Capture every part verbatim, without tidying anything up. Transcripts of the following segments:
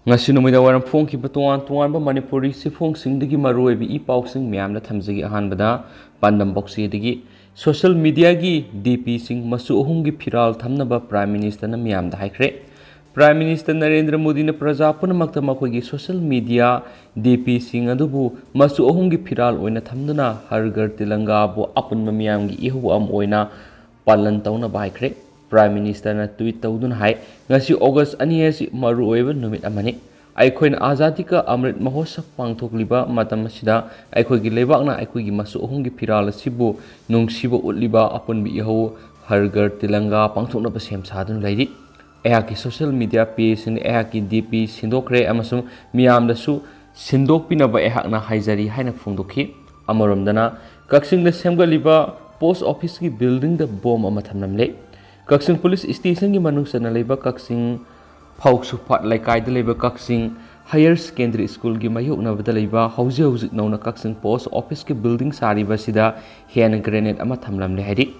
ꯉꯁꯤ ꯅꯨꯃꯤꯗꯥꯡ ꯋꯥꯏꯔꯝ ꯐꯣꯡꯈꯤꯕ ꯇꯣꯉꯥꯟ ꯇꯣꯉꯥꯟꯕ ꯃꯅꯤꯄꯨꯔꯤ ꯆꯦꯐꯣꯡꯁꯤꯡꯗꯒꯤ ꯃꯔꯨꯑꯣꯏꯕ ꯏ ꯄꯥꯎꯁꯤꯡ ꯃꯌꯥꯝꯗ ꯊꯝꯖꯒꯦ꯫ ꯑꯍꯥꯟꯕꯗ ꯄꯥꯟꯗꯝ ꯄꯥꯎꯆꯦꯗꯒꯤ꯫ ꯁꯣꯁꯤꯌꯦꯜ ꯃꯤꯗꯤꯌꯥꯒꯤ ꯗꯤ ꯄꯤꯁꯤꯡ ꯃꯆꯨ ꯑꯍꯨꯝꯒꯤ ꯐꯤꯔꯥꯜ ꯊꯝꯅꯕ ꯄ꯭ꯔꯥꯏꯝ ꯃꯤꯅꯤꯁꯇꯔꯅ ꯃꯤꯌꯥꯝꯗ ꯍꯥꯏꯈ꯭ꯔꯦ꯫ ꯄ꯭ꯔꯥꯏꯝ ꯃꯤꯅꯤꯁꯇꯔ ꯅꯔꯦꯟꯗ꯭ꯔ ꯃꯣꯗꯤꯅ ꯄ꯭ꯔꯖꯥ ꯄꯨꯝꯅꯃꯛꯇ ꯃꯈꯣꯏꯒꯤ ꯁꯣꯁꯤꯌꯦꯜ ꯃꯤꯗꯤꯌꯥ ꯗꯤ ꯄꯤꯁꯤꯡ ꯑꯗꯨꯕꯨ ꯃꯆꯨ ꯑꯍꯨꯝꯒꯤ ꯐꯤꯔꯥꯜ ꯑꯣꯏꯅ ꯊꯝꯗꯨꯅ ꯍꯔ ꯘꯔ ꯇꯤꯂꯪꯒꯥꯕꯨ ꯑꯄꯨꯟꯕ ꯃꯤꯌꯥꯝꯒꯤ ꯏꯍꯧ ꯑꯃ ꯑꯣꯏꯅ ꯄꯥꯂꯟ ꯇꯧꯅꯕ ꯍꯥꯏꯈ꯭ꯔꯦ꯫ ꯄ꯭ꯔꯥꯏꯝ ꯃꯤꯅꯤꯁꯇꯔꯅ ꯇ꯭ꯋꯤꯠ ꯇꯧꯗꯨꯅ ꯍꯥꯏ, "ꯉꯁꯤ ꯑꯣꯒꯁ ꯑꯅꯤ ꯑꯁꯤ ꯃꯔꯨꯑꯣꯏꯕ ꯅꯨꯃꯤꯠ ꯑꯃꯅꯤ꯫ ꯑꯩꯈꯣꯏꯅ ꯑꯖꯥꯗꯤ ꯀꯥ ꯑꯃ꯭ꯔꯤꯠ ꯃꯍꯣꯠꯁꯕ ꯄꯥꯡꯊꯣꯛꯂꯤꯕ ꯃꯇꯝ ꯑꯁꯤꯗ ꯑꯩꯈꯣꯏꯒꯤ ꯂꯩꯕꯥꯛꯅ ꯑꯩꯈꯣꯏꯒꯤ ꯃꯆꯨ ꯑꯍꯨꯝꯒꯤ ꯐꯤꯔꯥꯜ ꯑꯁꯤꯕꯨ ꯅꯨꯡꯁꯤꯕ ꯎꯠꯂꯤꯕ ꯑꯄꯨꯟꯕ ꯏꯍꯧ ꯍꯔ ꯘꯔ ꯇꯤꯂꯪꯒꯥ ꯄꯥꯡꯊꯣꯛꯅꯕ ꯁꯦꯝ ꯁꯥꯗꯨꯅ ꯂꯩꯔꯤ꯫ ꯑꯩꯍꯥꯛꯀꯤ ꯁꯣꯁꯤꯌꯦꯜ ꯃꯤꯗꯤꯌꯥ ꯄꯦꯖꯁꯤꯡꯗ ꯑꯩꯍꯥꯛꯀꯤ ꯗꯤ ꯄꯤ ꯁꯤꯟꯗꯣꯛꯈ꯭ꯔꯦ ꯑꯃꯁꯨꯡ ꯃꯤꯌꯥꯝꯗꯁꯨ ꯁꯤꯟꯗꯣꯛꯄꯤꯅꯕ ꯑꯩꯍꯥꯛꯅ ꯍꯥꯏꯖꯔꯤ" ꯍꯥꯏꯅ ꯐꯣꯡꯗꯣꯛꯈꯤ꯫ ꯑꯃꯔꯣꯝꯗꯅ, ꯀꯛꯆꯤꯡꯗ ꯁꯦꯝꯒꯠꯂꯤꯕ ꯄꯣꯁ ꯑꯣꯐꯤꯁꯀꯤ ꯕꯤꯜꯗꯤꯡꯗ ꯕꯣꯝ ꯑꯃ ꯊꯝꯂꯝꯂꯦ꯫ ꯀꯛꯆꯤꯡ ꯄꯨꯂꯤꯁ ꯁ꯭ꯇꯦꯁꯟꯒꯤ ꯃꯅꯨꯡ ꯆꯟꯅ ꯂꯩꯕ ꯀꯛꯆꯤꯡ ꯐꯧꯁꯨꯄꯥꯠ ꯂꯩꯀꯥꯏꯗ ꯂꯩꯕ ꯀꯛꯆꯤꯡ ꯍꯥꯌꯔ ꯁꯦꯀꯦꯟꯗꯔꯤ ꯁ꯭ꯀꯨꯜꯒꯤ ꯃꯥꯌꯣꯛꯅꯕꯗ ꯂꯩꯕ ꯍꯧꯖꯤꯛ ꯍꯧꯖꯤꯛ ꯅꯧꯅ ꯀꯛꯆꯤꯡ ꯄꯣꯁ ꯑꯣꯐꯤꯁꯀꯤ ꯕꯤꯜꯗꯤꯡ ꯁꯥꯔꯤꯕ ꯑꯁꯤꯗ ꯍꯦꯟ ꯒ꯭ꯔꯦꯅꯦꯗ ꯑꯃ ꯊꯝꯂꯝꯂꯦ ꯍꯥꯏꯔꯤ꯫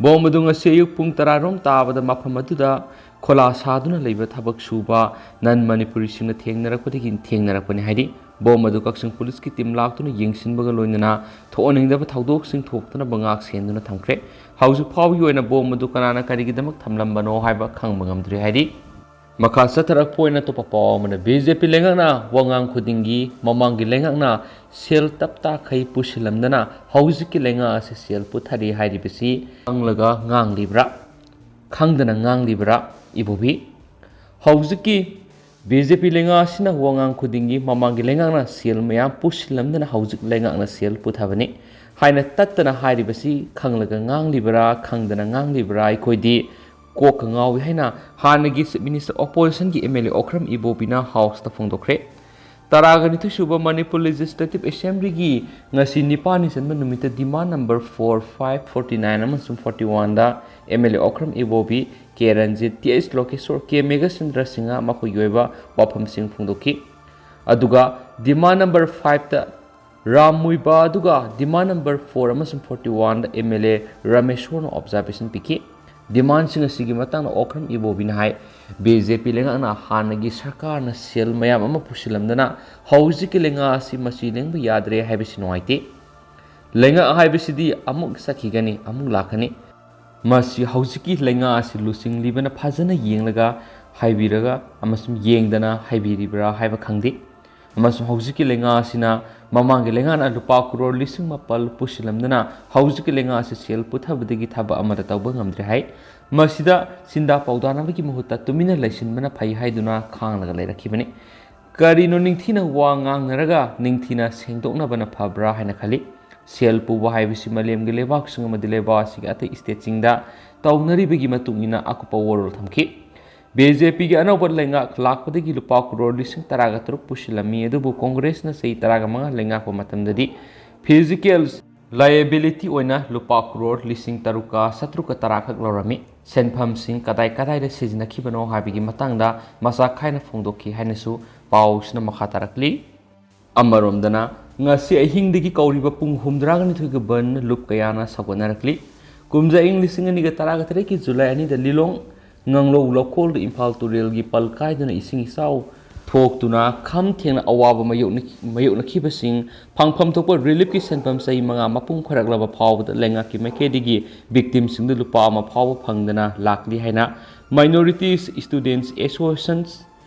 ꯕꯣꯝ ꯑꯗꯨ ꯉꯁꯤ ꯑꯌꯨꯛ ꯄꯨꯡ ꯇꯔꯥꯔꯣꯝ ꯇꯥꯕꯗ ꯃꯐꯝ ꯑꯗꯨꯗ ꯈꯣꯂꯥ ꯁꯥꯗꯨꯅ ꯂꯩꯕ ꯊꯕꯛ ꯁꯨꯕ ꯅꯟ ꯃꯅꯤꯄꯨꯔꯤꯁꯤꯡꯅ ꯊꯦꯡꯅꯔꯛꯄꯗꯒꯤ ꯊꯦꯡꯅꯔꯛꯄꯅꯤ ꯍꯥꯏꯔꯤ꯫ ꯕꯣꯝ ꯑꯗꯨ ꯀꯛꯆꯤꯡ ꯄꯨꯂꯤꯁꯀꯤ ꯇꯤꯝ ꯂꯥꯛꯇꯨꯅ ꯌꯦꯡꯁꯤꯟꯕꯒ ꯂꯣꯏꯅꯅ ꯊꯣꯛꯍꯟꯅꯤꯡꯗꯕ ꯊꯧꯗꯣꯛꯁꯤꯡ ꯊꯣꯛꯇꯅꯕ ꯉꯥꯛ ꯁꯦꯟꯗꯨꯅ ꯊꯝꯈ꯭ꯔꯦ꯫ ꯍꯧꯖꯤꯛ ꯐꯥꯎꯕꯒꯤ ꯑꯣꯏꯅ ꯕꯣꯝ ꯑꯗꯨ ꯀꯅꯥꯅ ꯀꯔꯤꯒꯤꯗꯃꯛ ꯊꯝꯂꯝꯕꯅꯣ ꯍꯥꯏꯕ ꯈꯪꯕ ꯉꯝꯗ꯭ꯔꯤ ꯍꯥꯏꯔꯤ꯫ ꯃꯈꯥ ꯆꯠꯊꯔꯛꯄ ꯑꯣꯏꯅ ꯑꯇꯣꯞꯄ ꯄꯥꯎ ꯑꯃꯅ, ꯕꯤ ꯖꯦ ꯄꯤ ꯂꯩꯉꯥꯛꯅ ꯋꯥꯉꯥꯡ ꯈꯨꯗꯤꯡꯒꯤ ꯃꯃꯥꯡꯒꯤ ꯂꯩꯉꯥꯛꯅ ꯁꯦꯜ ꯇꯞꯇꯥꯈꯩ ꯄꯨꯁꯤꯜꯂꯝꯗꯅ ꯍꯧꯖꯤꯛꯀꯤ ꯂꯩꯉꯥꯛ ꯑꯁꯤ ꯁꯦꯜ ꯄꯨꯊꯔꯤ ꯍꯥꯏꯔꯤꯕꯁꯤ ꯈꯪꯂꯒ ꯉꯥꯡꯂꯤꯕ꯭ꯔꯥ? ꯈꯪꯗꯅ ꯉꯥꯡꯂꯤꯕ꯭ꯔꯥ, ꯏꯕꯣꯕꯤ? ꯍꯧꯖꯤꯛꯀꯤ ꯕꯤ ꯖꯦ ꯄꯤ ꯂꯩꯉꯥꯛ ꯑꯁꯤꯅ ꯋꯥꯉꯥꯡ ꯈꯨꯗꯤꯡꯒꯤ ꯃꯃꯥꯡꯒꯤ ꯂꯩꯉꯥꯛꯅ ꯁꯦꯜ ꯃꯌꯥꯝ ꯄꯨꯁꯤꯜꯂꯝꯗꯅ ꯍꯧꯖꯤꯛ ꯂꯩꯉꯥꯛꯅ ꯁꯦꯜ ꯄꯨꯊꯕꯅꯤ ꯍꯥꯏꯅ ꯇꯠꯇꯅ ꯍꯥꯏꯔꯤꯕꯁꯤ ꯈꯪꯂꯒ ꯉꯥꯡꯂꯤꯕ꯭ꯔꯥ, ꯈꯪꯗꯅ ꯉꯥꯡꯂꯤꯕ꯭ꯔꯥ? ꯑꯩꯈꯣꯏꯗꯤ ꯀꯣꯛꯀ ꯉꯥꯎꯏ ꯍꯥꯏꯅ ꯍꯥꯟꯅꯒꯤ Chief Minister, oppositionꯒꯤ M L A Okram ꯏꯕꯣꯕꯤꯅ Houseꯇ ꯐꯣꯡꯗꯣꯛꯈ꯭ꯔꯦ꯫ ꯇꯔꯥꯒ ꯅꯤꯊꯣꯏ ꯁꯨꯕ ꯃꯅꯤꯄꯨꯔ Legislative Assemblyꯒꯤ ꯉꯁꯤ ꯅꯤꯄꯥꯜꯅꯤ ꯆꯟꯕ ꯅꯨꯃꯤꯠꯇ demand number four, five, forty nine ꯑꯃꯁꯨꯡ forty oneꯗ M L A Okram Ibobi, K Ranjit, T H Lokeshwar, K Meghachandra Singh ꯃꯈꯣꯏꯒꯤ ꯑꯣꯏꯕ ꯋꯥꯐꯝꯁꯤꯡ ꯐꯣꯡꯗꯣꯛꯈꯤ꯫ ꯑꯗꯨꯒ demand number fiveꯇ ꯔꯥꯝ ꯃꯨꯏꯕ ꯑꯗꯨꯒ demand number four ꯑꯃꯁꯨꯡ forty oneꯗ M L A ꯔꯥꯃꯦꯁꯣꯔꯅ observation ꯄꯤꯈꯤ꯫ Demandꯁꯤꯡ ꯑꯁꯤꯒꯤ ꯃꯇꯥꯡꯗ ꯑꯣꯀ꯭ꯔꯝ ꯏꯕꯣꯕꯤꯅ ꯍꯥꯏ, ꯕꯤ ꯖꯦ ꯄꯤ ꯂꯩꯉꯥꯛꯅ ꯍꯥꯟꯅꯒꯤ ꯁꯔꯀꯥꯔꯅ ꯁꯦꯜ ꯃꯌꯥꯝ ꯑꯃ ꯄꯨꯁꯤꯜꯂꯝꯗꯅ ꯍꯧꯖꯤꯛꯀꯤ ꯂꯩꯉꯥꯛ ꯑꯁꯤ ꯃꯁꯤ ꯂꯦꯡꯕ ꯌꯥꯗ꯭ꯔꯦ ꯍꯥꯏꯕꯁꯤ ꯅꯨꯡꯉꯥꯏꯇꯦ꯫ ꯂꯩꯉꯥꯛ ꯍꯥꯏꯕꯁꯤꯗꯤ ꯑꯃꯨꯛ ꯆꯠꯈꯤꯒꯅꯤ, ꯑꯃꯨꯛ ꯂꯥꯛꯀꯅꯤ꯫ ꯃꯁꯤ ꯍꯧꯖꯤꯛꯀꯤ ꯂꯩꯉꯥꯛ ꯑꯁꯤ ꯂꯨꯆꯤꯡꯂꯤꯕꯅ ꯐꯖꯅ ꯌꯦꯡꯂꯒ ꯍꯥꯏꯕꯤꯔꯒ ꯑꯃꯁꯨꯡ ꯌꯦꯡꯗꯅ ꯍꯥꯏꯕꯤꯔꯤꯕ꯭ꯔꯥ ꯍꯥꯏꯕ ꯈꯪꯗꯦ꯫ ꯑꯃꯁꯨꯡ ꯍꯧꯖꯤꯛꯀꯤ ꯂꯩꯉꯥꯛ ꯑꯁꯤꯅ ꯃꯃꯥꯡꯒꯤ ꯂꯩꯉꯥꯛꯅ ꯂꯨꯄꯥ ꯀ꯭ꯔꯣꯔ ꯂꯤꯁꯤꯡ ꯃꯥꯄꯜ ꯄꯨꯁꯤꯜꯂꯝꯗꯅ ꯍꯧꯖꯤꯛꯀꯤ ꯂꯩꯉꯥꯛ ꯑꯁꯤ ꯁꯦꯜ ꯄꯨꯊꯕꯗꯒꯤ ꯊꯕꯛ ꯑꯃꯠꯇ ꯇꯧꯕ ꯉꯝꯗ꯭ꯔꯦ ꯍꯥꯏ꯫ ꯃꯁꯤꯗ ꯁꯤꯟꯗꯥ ꯄꯥꯎꯗꯥꯅꯕꯒꯤ ꯃꯍꯨꯠꯇ ꯇꯨꯃꯤꯟꯅ ꯂꯩꯁꯤꯟꯕꯅ ꯐꯩ ꯍꯥꯏꯗꯨꯅ ꯈꯥꯡꯂꯒ ꯂꯩꯔꯛꯈꯤꯕꯅꯤ꯫ ꯀꯔꯤꯅꯣ ꯅꯤꯡꯊꯤꯅ ꯋꯥ ꯉꯥꯡꯅꯔꯒ ꯅꯤꯡꯊꯤꯅ ꯁꯦꯡꯗꯣꯛꯅꯕꯅ ꯐꯕ꯭ꯔꯥ ꯍꯥꯏꯅ ꯈꯜꯂꯤ꯫ ꯁꯦꯜ ꯄꯨꯕ ꯍꯥꯏꯕꯁꯤ ꯃꯥꯂꯦꯝꯒꯤ ꯂꯩꯕꯥꯛꯁꯤꯡ ꯑꯃꯗꯤ ꯂꯩꯕꯥꯛ ꯑꯁꯤꯒꯤ ꯑꯇꯩ ꯁ꯭ꯇꯦꯠꯁꯤꯡꯗ ꯇꯧꯅꯔꯤꯕꯒꯤ ꯃꯇꯨꯡ ꯏꯟꯅ ꯑꯀꯨꯞꯄ ꯋꯥꯔꯣꯜ ꯊꯝꯈꯤ꯫ ꯕꯤ ꯖꯦ ꯄꯤꯒꯤ ꯑꯅꯧꯕ ꯂꯩꯉꯥꯛ ꯂꯥꯛꯄꯗꯒꯤ ꯂꯨꯄꯥ ꯀ꯭ꯔꯣꯔ ꯂꯤꯁꯤꯡ ꯇꯔꯥꯒ ꯇꯔꯨꯛ ꯄꯨꯁꯤꯜꯂꯝꯃꯤ, ꯑꯗꯨꯕꯨ ꯀꯣꯡꯒ꯭ꯔꯦꯁꯅ ꯆꯍꯤ ꯇꯔꯥꯒ ꯃꯉꯥ ꯂꯩꯉꯥꯛꯄ ꯃꯇꯝꯗꯗꯤ ꯐꯤꯖꯤꯀꯦꯜ ꯂꯥꯏꯑꯦꯕꯤꯂꯤꯇꯤ ꯑꯣꯏꯅ ꯂꯨꯄꯥ ꯀ꯭ꯔꯣꯔ ꯂꯤꯁꯤꯡ ꯇꯔꯨꯛꯀ ꯆꯥꯇ꯭ꯔꯨꯛꯀ ꯇꯔꯥꯈꯛ ꯂꯧꯔꯝꯃꯤ꯫ ꯁꯦꯟꯐꯝꯁꯤꯡ ꯀꯗꯥꯏ ꯀꯗꯥꯏꯗ ꯁꯤꯖꯤꯟꯅꯈꯤꯕꯅꯣ ꯍꯥꯏꯕꯒꯤ ꯃꯇꯥꯡꯗ ꯃꯆꯥ ꯈꯥꯏꯅ ꯐꯣꯡꯗꯣꯛꯈꯤ ꯍꯥꯏꯅꯁꯨ ꯄꯥꯎꯁꯤꯅ ꯃꯈꯥ ꯇꯥꯔꯛꯂꯤ꯫ ꯑꯃꯔꯣꯝꯗꯅ, ꯉꯁꯤ ꯑꯍꯤꯡꯗꯒꯤ ꯀꯧꯔꯤꯕ ꯄꯨꯡ ꯍꯨꯝꯗ꯭ꯔꯥꯒ ꯅꯤꯊꯣꯏꯒꯤ ꯕꯟ ꯂꯨꯞ ꯀꯌꯥꯅ ꯁꯧꯒꯠꯅꯔꯛꯂꯤ꯫ ꯀꯨꯝꯖꯥ ꯏꯪ ꯂꯤꯁꯤꯡ ꯑꯅꯤꯒ ꯇꯔꯥꯒ ꯇꯔꯦꯠꯀꯤ ꯖꯨꯂꯥꯏ ꯑꯅꯤꯗ ꯂꯤꯂꯣꯡ ꯉꯥꯡꯂꯧ ꯂꯧꯀꯣꯜꯗ ꯏꯝꯐꯥꯜ ꯇꯨꯔꯦꯜꯒꯤ ꯄꯜ ꯀꯥꯏꯗꯨꯅ ꯏꯁꯤꯡ ꯏꯆꯥꯎ ꯊꯣꯛꯇꯨꯅ ꯈꯝ ꯊꯦꯡꯅ ꯑꯋꯥꯕ ꯃꯥꯌꯣꯛꯅ-, ꯃꯥꯌꯣꯛꯅꯈꯤꯕꯁꯤꯡ ꯐꯪꯐꯝ ꯊꯣꯛꯄ ꯔꯤꯂꯤꯐꯀꯤ ꯁꯦꯟꯐꯝ ꯆꯍꯤ ꯃꯉꯥ ꯃꯄꯨꯡ ꯐꯥꯔꯛꯂꯕ ꯐꯥꯎꯕꯗ ꯂꯩꯉꯥꯛꯀꯤ ꯃꯥꯏꯀꯩꯗꯒꯤ ꯚꯤꯛꯇꯤꯝꯁꯤꯡꯗ ꯂꯨꯄꯥ ꯑꯃ ꯐꯥꯎꯕ ꯐꯪꯗꯅ ꯂꯥꯛꯂꯤ ꯍꯥꯏꯅ Minorities Students Association,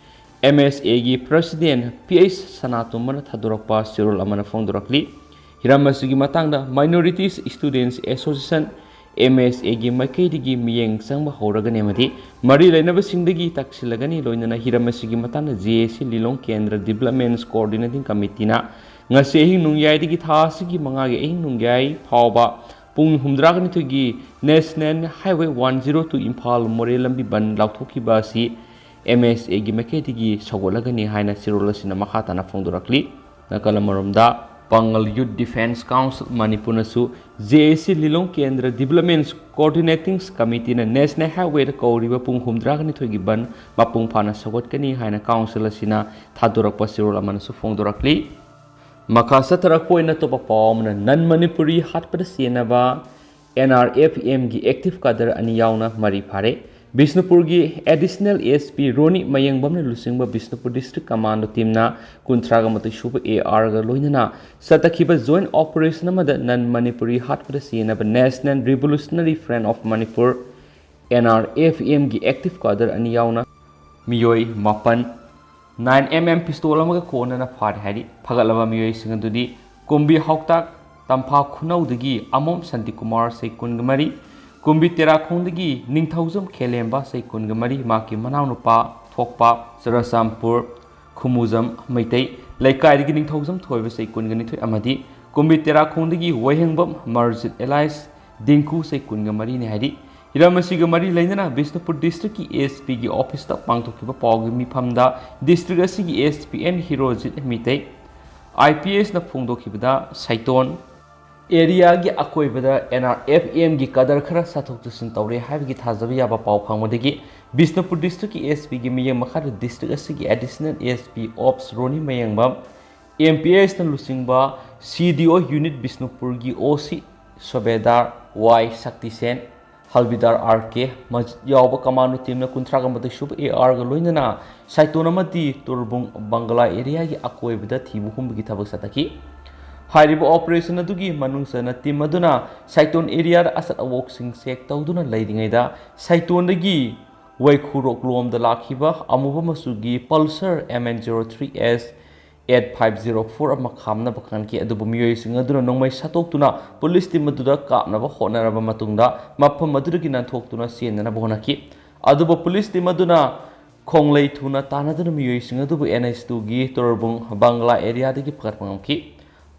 ꯑꯦꯝ ꯑꯦꯁ ꯑꯦꯒꯤ ꯄ꯭ꯔꯁꯤꯗꯦꯟ ꯄꯤ ꯑꯩꯆ ꯁꯅꯥꯇꯣꯝꯕꯅ ꯊꯥꯗꯣꯔꯛꯄ ꯆꯦꯔꯣꯜ ꯑꯃꯅ ꯐꯣꯡꯗꯣꯔꯛꯂꯤ꯫ ꯍꯤꯔꯝ ꯑꯁꯤꯒꯤ ꯃꯇꯥꯡꯗ Minorities Students Association, ꯑꯦꯝ ꯑꯦꯁ ꯑꯦꯒꯤ ꯃꯥꯏꯀꯩꯗꯒꯤ ꯃꯤꯠꯌꯦꯡ ꯆꯪꯕ ꯍꯧꯔꯒꯅꯤ ꯑꯃꯗꯤ ꯃꯔꯤ ꯂꯩꯅꯕꯁꯤꯡꯗꯒꯤ ꯇꯛꯁꯤꯜꯂꯒꯅꯤ, ꯂꯣꯏꯅꯅ ꯍꯤꯔꯝ ꯑꯁꯤꯒꯤ ꯃꯇꯥꯡꯗ ꯖꯦ ꯑꯦ ꯁꯤ ꯂꯤꯂꯣꯡ ꯀꯦꯟꯗ꯭ꯔ ꯗꯤꯕ꯭ꯂꯞꯃꯦꯟꯠꯁ ꯀꯣꯑꯣꯔꯗꯤꯅꯦꯇꯤꯡ ꯀꯃꯤꯇꯤꯅ ꯉꯁꯤ ꯑꯍꯤꯡ ꯅꯣꯡꯌꯥꯏꯗꯒꯤ ꯊꯥ ꯑꯁꯤꯒꯤ ꯃꯉꯥꯒꯤ ꯑꯍꯤꯡ ꯅꯣꯡꯌꯥꯏ ꯐꯥꯎꯕ ꯄꯨꯡ ꯍꯨꯝꯗ꯭ꯔꯥꯒ ꯅꯤꯊꯣꯏꯒꯤ National Highway one zero two Imphal ꯃꯣꯔꯦ ꯂꯝꯕꯤ ꯕꯟ ꯂꯥꯎꯊꯣꯛꯈꯤꯕ ꯑꯁꯤ ꯑꯦꯝ ꯑꯦꯁ ꯑꯦꯒꯤ ꯃꯥꯏꯀꯩꯗꯒꯤ ꯁꯧꯒꯠꯂꯒꯅꯤ ꯍꯥꯏꯅ ꯆꯦꯔꯣꯜ ꯑꯁꯤꯅ ꯃꯈꯥ ꯇꯥꯅ ꯐꯣꯡꯗꯣꯔꯛꯂꯤ꯫ ꯅꯥꯀꯜ ꯑꯃꯔꯣꯝꯗ, ꯄꯥꯡꯒꯜ ꯌꯨꯠ ꯗꯤꯐꯦꯟꯁ ꯀꯥꯎꯟꯁꯤꯜ ꯃꯅꯤꯄꯨꯔꯅꯁꯨ ꯖꯦ ꯑꯦ ꯁꯤ ꯂꯤꯂꯣꯡ ꯀꯦꯟꯗ꯭ꯔ ꯗꯤꯕ꯭ꯂꯞꯃꯦꯟꯠꯁ ꯀꯣꯑꯣꯔꯗꯤꯅꯦꯇꯤꯡ ꯀꯃꯤꯇꯤꯅ ꯅꯦꯁꯅꯦꯜ ꯍꯥꯏꯋꯦꯗ ꯀꯧꯔꯤꯕ ꯄꯨꯡ ꯍꯨꯝꯗ꯭ꯔꯥꯒ ꯅꯤꯊꯣꯏꯒꯤ ꯕꯟ ꯃꯄꯨꯡ ꯐꯥꯅ ꯁꯧꯒꯠꯀꯅꯤ ꯍꯥꯏꯅ ꯀꯥꯎꯟꯁꯤꯜ ꯑꯁꯤꯅ ꯊꯥꯗꯣꯔꯛꯄ ꯆꯦꯔꯣꯜ ꯑꯃꯅꯁꯨ ꯐꯣꯡꯗꯣꯔꯛꯂꯤ꯫ ꯃꯈꯥ ꯆꯠꯊꯔꯛꯄ ꯑꯣꯏꯅ ꯑꯇꯣꯞꯄ ꯄꯥꯎ ꯑꯃꯅ, ꯅꯟ ꯃꯅꯤꯄꯨꯔꯤ ꯍꯥꯠꯄꯗ ꯆꯦꯟꯅꯕ ꯑꯦꯟ ꯑꯥꯔ ꯑꯦꯐ ꯑꯦꯝꯒꯤ ꯑꯦꯛꯇꯤꯚ ꯀꯥꯗꯔ ꯑꯅꯤ ꯌꯥꯎꯅ ꯃꯔꯤ ꯐꯥꯔꯦ꯫ ꯕꯤꯁꯅꯨꯄꯨꯔꯒꯤ Additional S P ꯔꯣꯅꯤ ꯃꯌꯦꯡꯕꯝꯅ ꯂꯨꯆꯤꯡꯕ ꯕꯤꯁꯅꯨꯄꯨꯔ District Commando Teamꯅ ꯀꯨꯟꯊ꯭ꯔꯥꯒ ꯃꯥꯊꯣꯏ ꯁꯨꯕ A Rꯒ ꯂꯣꯏꯅꯅ ꯆꯠꯊꯈꯤꯕ joint operation ꯑꯃꯗ non Manipuri ꯍꯥꯠꯄꯗ ꯁꯤꯖꯤꯟꯅꯕ National Revolutionary Front of Manipur, N R F M ꯒꯤ active cadre ꯑꯅꯤ ꯌꯥꯎꯅ ꯃꯤꯑꯣꯏ ꯃꯥꯄꯟ, nine M M pistol ꯑꯃꯒ ꯀꯣꯟꯅꯅ ꯐꯥꯔꯦ ꯍꯥꯏꯔꯤ꯫ ꯐꯒꯠꯂꯕ ꯃꯤꯑꯣꯏꯁꯤꯡ ꯑꯗꯨꯗꯤ ꯀꯨꯝꯕꯤ ꯍꯥꯎꯇꯥꯛ ꯇꯝꯐꯥ ꯈꯨꯅꯧꯗꯒꯤ ꯑꯃꯣꯝ ꯁꯥꯟꯇꯤꯀꯨꯃꯥꯔ ꯆꯍꯤ ꯀꯨꯟꯒ ꯃꯔꯤ, ꯀꯨꯝꯕꯤ ꯇꯦꯔꯥꯈꯣꯡꯗꯒꯤ ꯅꯤꯡꯊꯧꯖꯝ ꯈꯦꯂꯦꯝꯕ ꯆꯍꯤ ꯀꯨꯟꯒ ꯃꯔꯤ, ꯃꯍꯥꯛꯀꯤ ꯃꯅꯥꯎꯅꯨꯄꯥ ꯊꯣꯛꯄ ꯆꯨꯔꯆꯥꯟꯄꯨꯔ ꯈꯨꯃꯨꯖꯝ ꯃꯩꯇꯩ ꯂꯩꯀꯥꯏꯗꯒꯤ ꯅꯤꯡꯊꯧꯖꯝ ꯊꯣꯏꯕ ꯆꯍꯤ ꯀꯨꯟꯒ ꯅꯤꯊꯣꯏ ꯑꯃꯗꯤ ꯀꯨꯝꯕꯤ ꯇꯦꯔꯥꯈꯣꯡꯗꯒꯤ ꯋꯥꯍꯦꯡꯕꯝ ꯃꯔꯖꯤꯠ alias ꯗꯤꯡꯀꯨ ꯆꯍꯤ ꯀꯨꯟꯒ ꯃꯔꯤꯅꯤ ꯍꯥꯏꯔꯤ꯫ ꯍꯤꯔꯝ ꯑꯁꯤꯒ ꯃꯔꯤ ꯂꯩꯅꯅ ꯕꯤꯁꯅꯨꯄꯨꯔ Districtꯀꯤ S Pꯒꯤ officeꯇ ꯄꯥꯡꯊꯣꯛꯈꯤꯕ ꯄꯥꯎꯒꯤ ꯃꯤꯐꯝꯗ district ꯑꯁꯤꯒꯤ S P N ꯍꯤꯔꯣꯖꯤꯠ Meitei, I P Sꯅ ꯐꯣꯡꯗꯣꯛꯈꯤꯕꯗ ꯁꯥꯏꯇꯣꯟ areaꯒꯤ ꯑꯀꯣꯏꯕꯗ N R F Mꯒꯤ cadre ꯈꯔ ꯆꯠꯊꯣꯛ ꯆꯠꯁꯤꯟ ꯇꯧꯔꯦ ꯍꯥꯏꯕꯒꯤ ꯊꯥꯖꯕ ꯌꯥꯕ ꯄꯥꯎ ꯐꯪꯕꯗꯒꯤ ꯕꯤꯁꯅꯨꯄꯨꯔ Districtꯀꯤ S Pꯒꯤ ꯃꯤꯠꯌꯦꯡ ꯃꯈꯥꯗ district ꯑꯁꯤꯒꯤ Additional S P Ops ꯔꯣꯅꯤ ꯃꯌꯦꯡꯕꯝ, M P Sꯅ ꯂꯨꯆꯤꯡꯕ C D O unit ꯕꯤꯁꯅꯨꯄꯨꯔꯒꯤ O C ꯁꯨꯕꯦꯗꯥꯔ Y ꯁꯛꯇꯤꯁꯦꯟ, ꯍꯜꯕꯤꯗꯥꯔ R K ꯃꯖꯤꯠ ꯌꯥꯎꯕ commando teamꯅ ꯀꯨꯟꯊ꯭ꯔꯥꯒ ꯃꯥꯊꯣꯏ ꯁꯨꯕ A Rꯒ ꯂꯣꯏꯅꯅ ꯁꯥꯏꯇꯣꯟ ꯑꯃꯗꯤ ꯇꯨꯔꯕꯨꯡ ꯕꯪꯒꯂꯥ areaꯒꯤ ꯑꯀꯣꯏꯕꯗ ꯊꯤꯕ ꯍꯨꯝꯕꯒꯤ ꯊꯕꯛ ꯆꯠꯊꯈꯤ꯫ ꯍꯥꯏꯔꯤꯕ operation ꯑꯗꯨꯒꯤ ꯃꯅꯨꯡ ꯆꯟꯅ team ꯑꯗꯨꯅ ꯁꯥꯏꯇꯣꯟ areaꯗ ꯑꯁꯠ ꯑꯋꯣꯛꯁꯤꯡ check ꯇꯧꯗꯨꯅ ꯂꯩꯔꯤꯉꯩꯗ ꯁꯥꯏꯇꯣꯟꯗꯒꯤ ꯋꯥꯏꯈꯨꯔꯣꯛꯂꯣꯝꯗ ꯂꯥꯛꯈꯤꯕ ꯑꯃꯨꯕ ꯃꯆꯨꯒꯤ Pulsar M N zero three S eight five zero four ꯑꯃ ꯈꯥꯝꯅꯕ ꯈꯟꯈꯤ꯫ ꯑꯗꯨꯕꯨ ꯃꯤꯑꯣꯏꯁꯤꯡ ꯑꯗꯨꯅ ꯅꯣꯡꯃꯩ ꯁꯠꯇꯣꯛꯇꯨꯅ police team ꯑꯗꯨꯗ ꯀꯥꯞꯅꯕ ꯍꯣꯠꯅꯔꯕ ꯃꯇꯨꯡꯗ ꯃꯐꯝ ꯑꯗꯨꯗꯒꯤ ꯅꯥꯟꯊꯣꯛꯇꯨꯅ ꯆꯦꯟꯅꯅꯕ ꯍꯣꯠꯅꯈꯤ꯫ ꯑꯗꯨꯕꯨ police team ꯑꯗꯨꯅ ꯈꯣꯡꯂꯩ ꯊꯨꯅ ꯇꯥꯟꯅꯗꯨꯅ ꯃꯤꯑꯣꯏꯁꯤꯡ ꯑꯗꯨꯕꯨ N H twoꯒꯤ ꯇꯣꯔꯕꯨꯡ ꯕꯪꯒꯂꯥ areaꯗꯒꯤ ꯐꯒꯠꯄ ꯉꯝꯈꯤ꯫